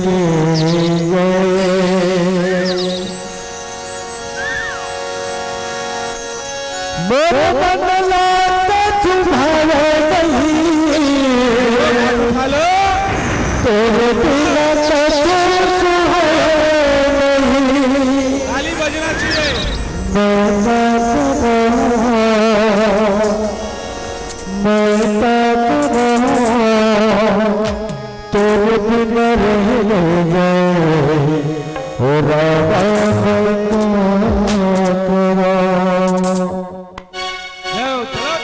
की जय। मोर मन ला कछु भावे नहीं, हेलो। तोरे बिना कछु सुहावे नहीं। ताली बजना चाहिए। मैं का करूं, मैं का करूं, तोरे बिना रह नहीं जाए, ओ रामा, मैं का करूं। जय हो, चलो।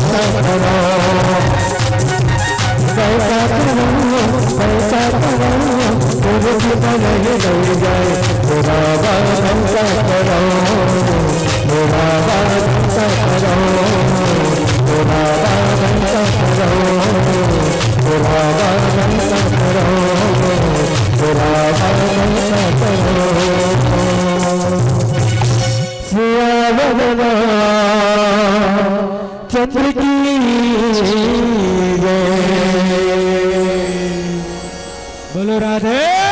जोर से। सियावर रामचंद्र की जय। बोलो राधे।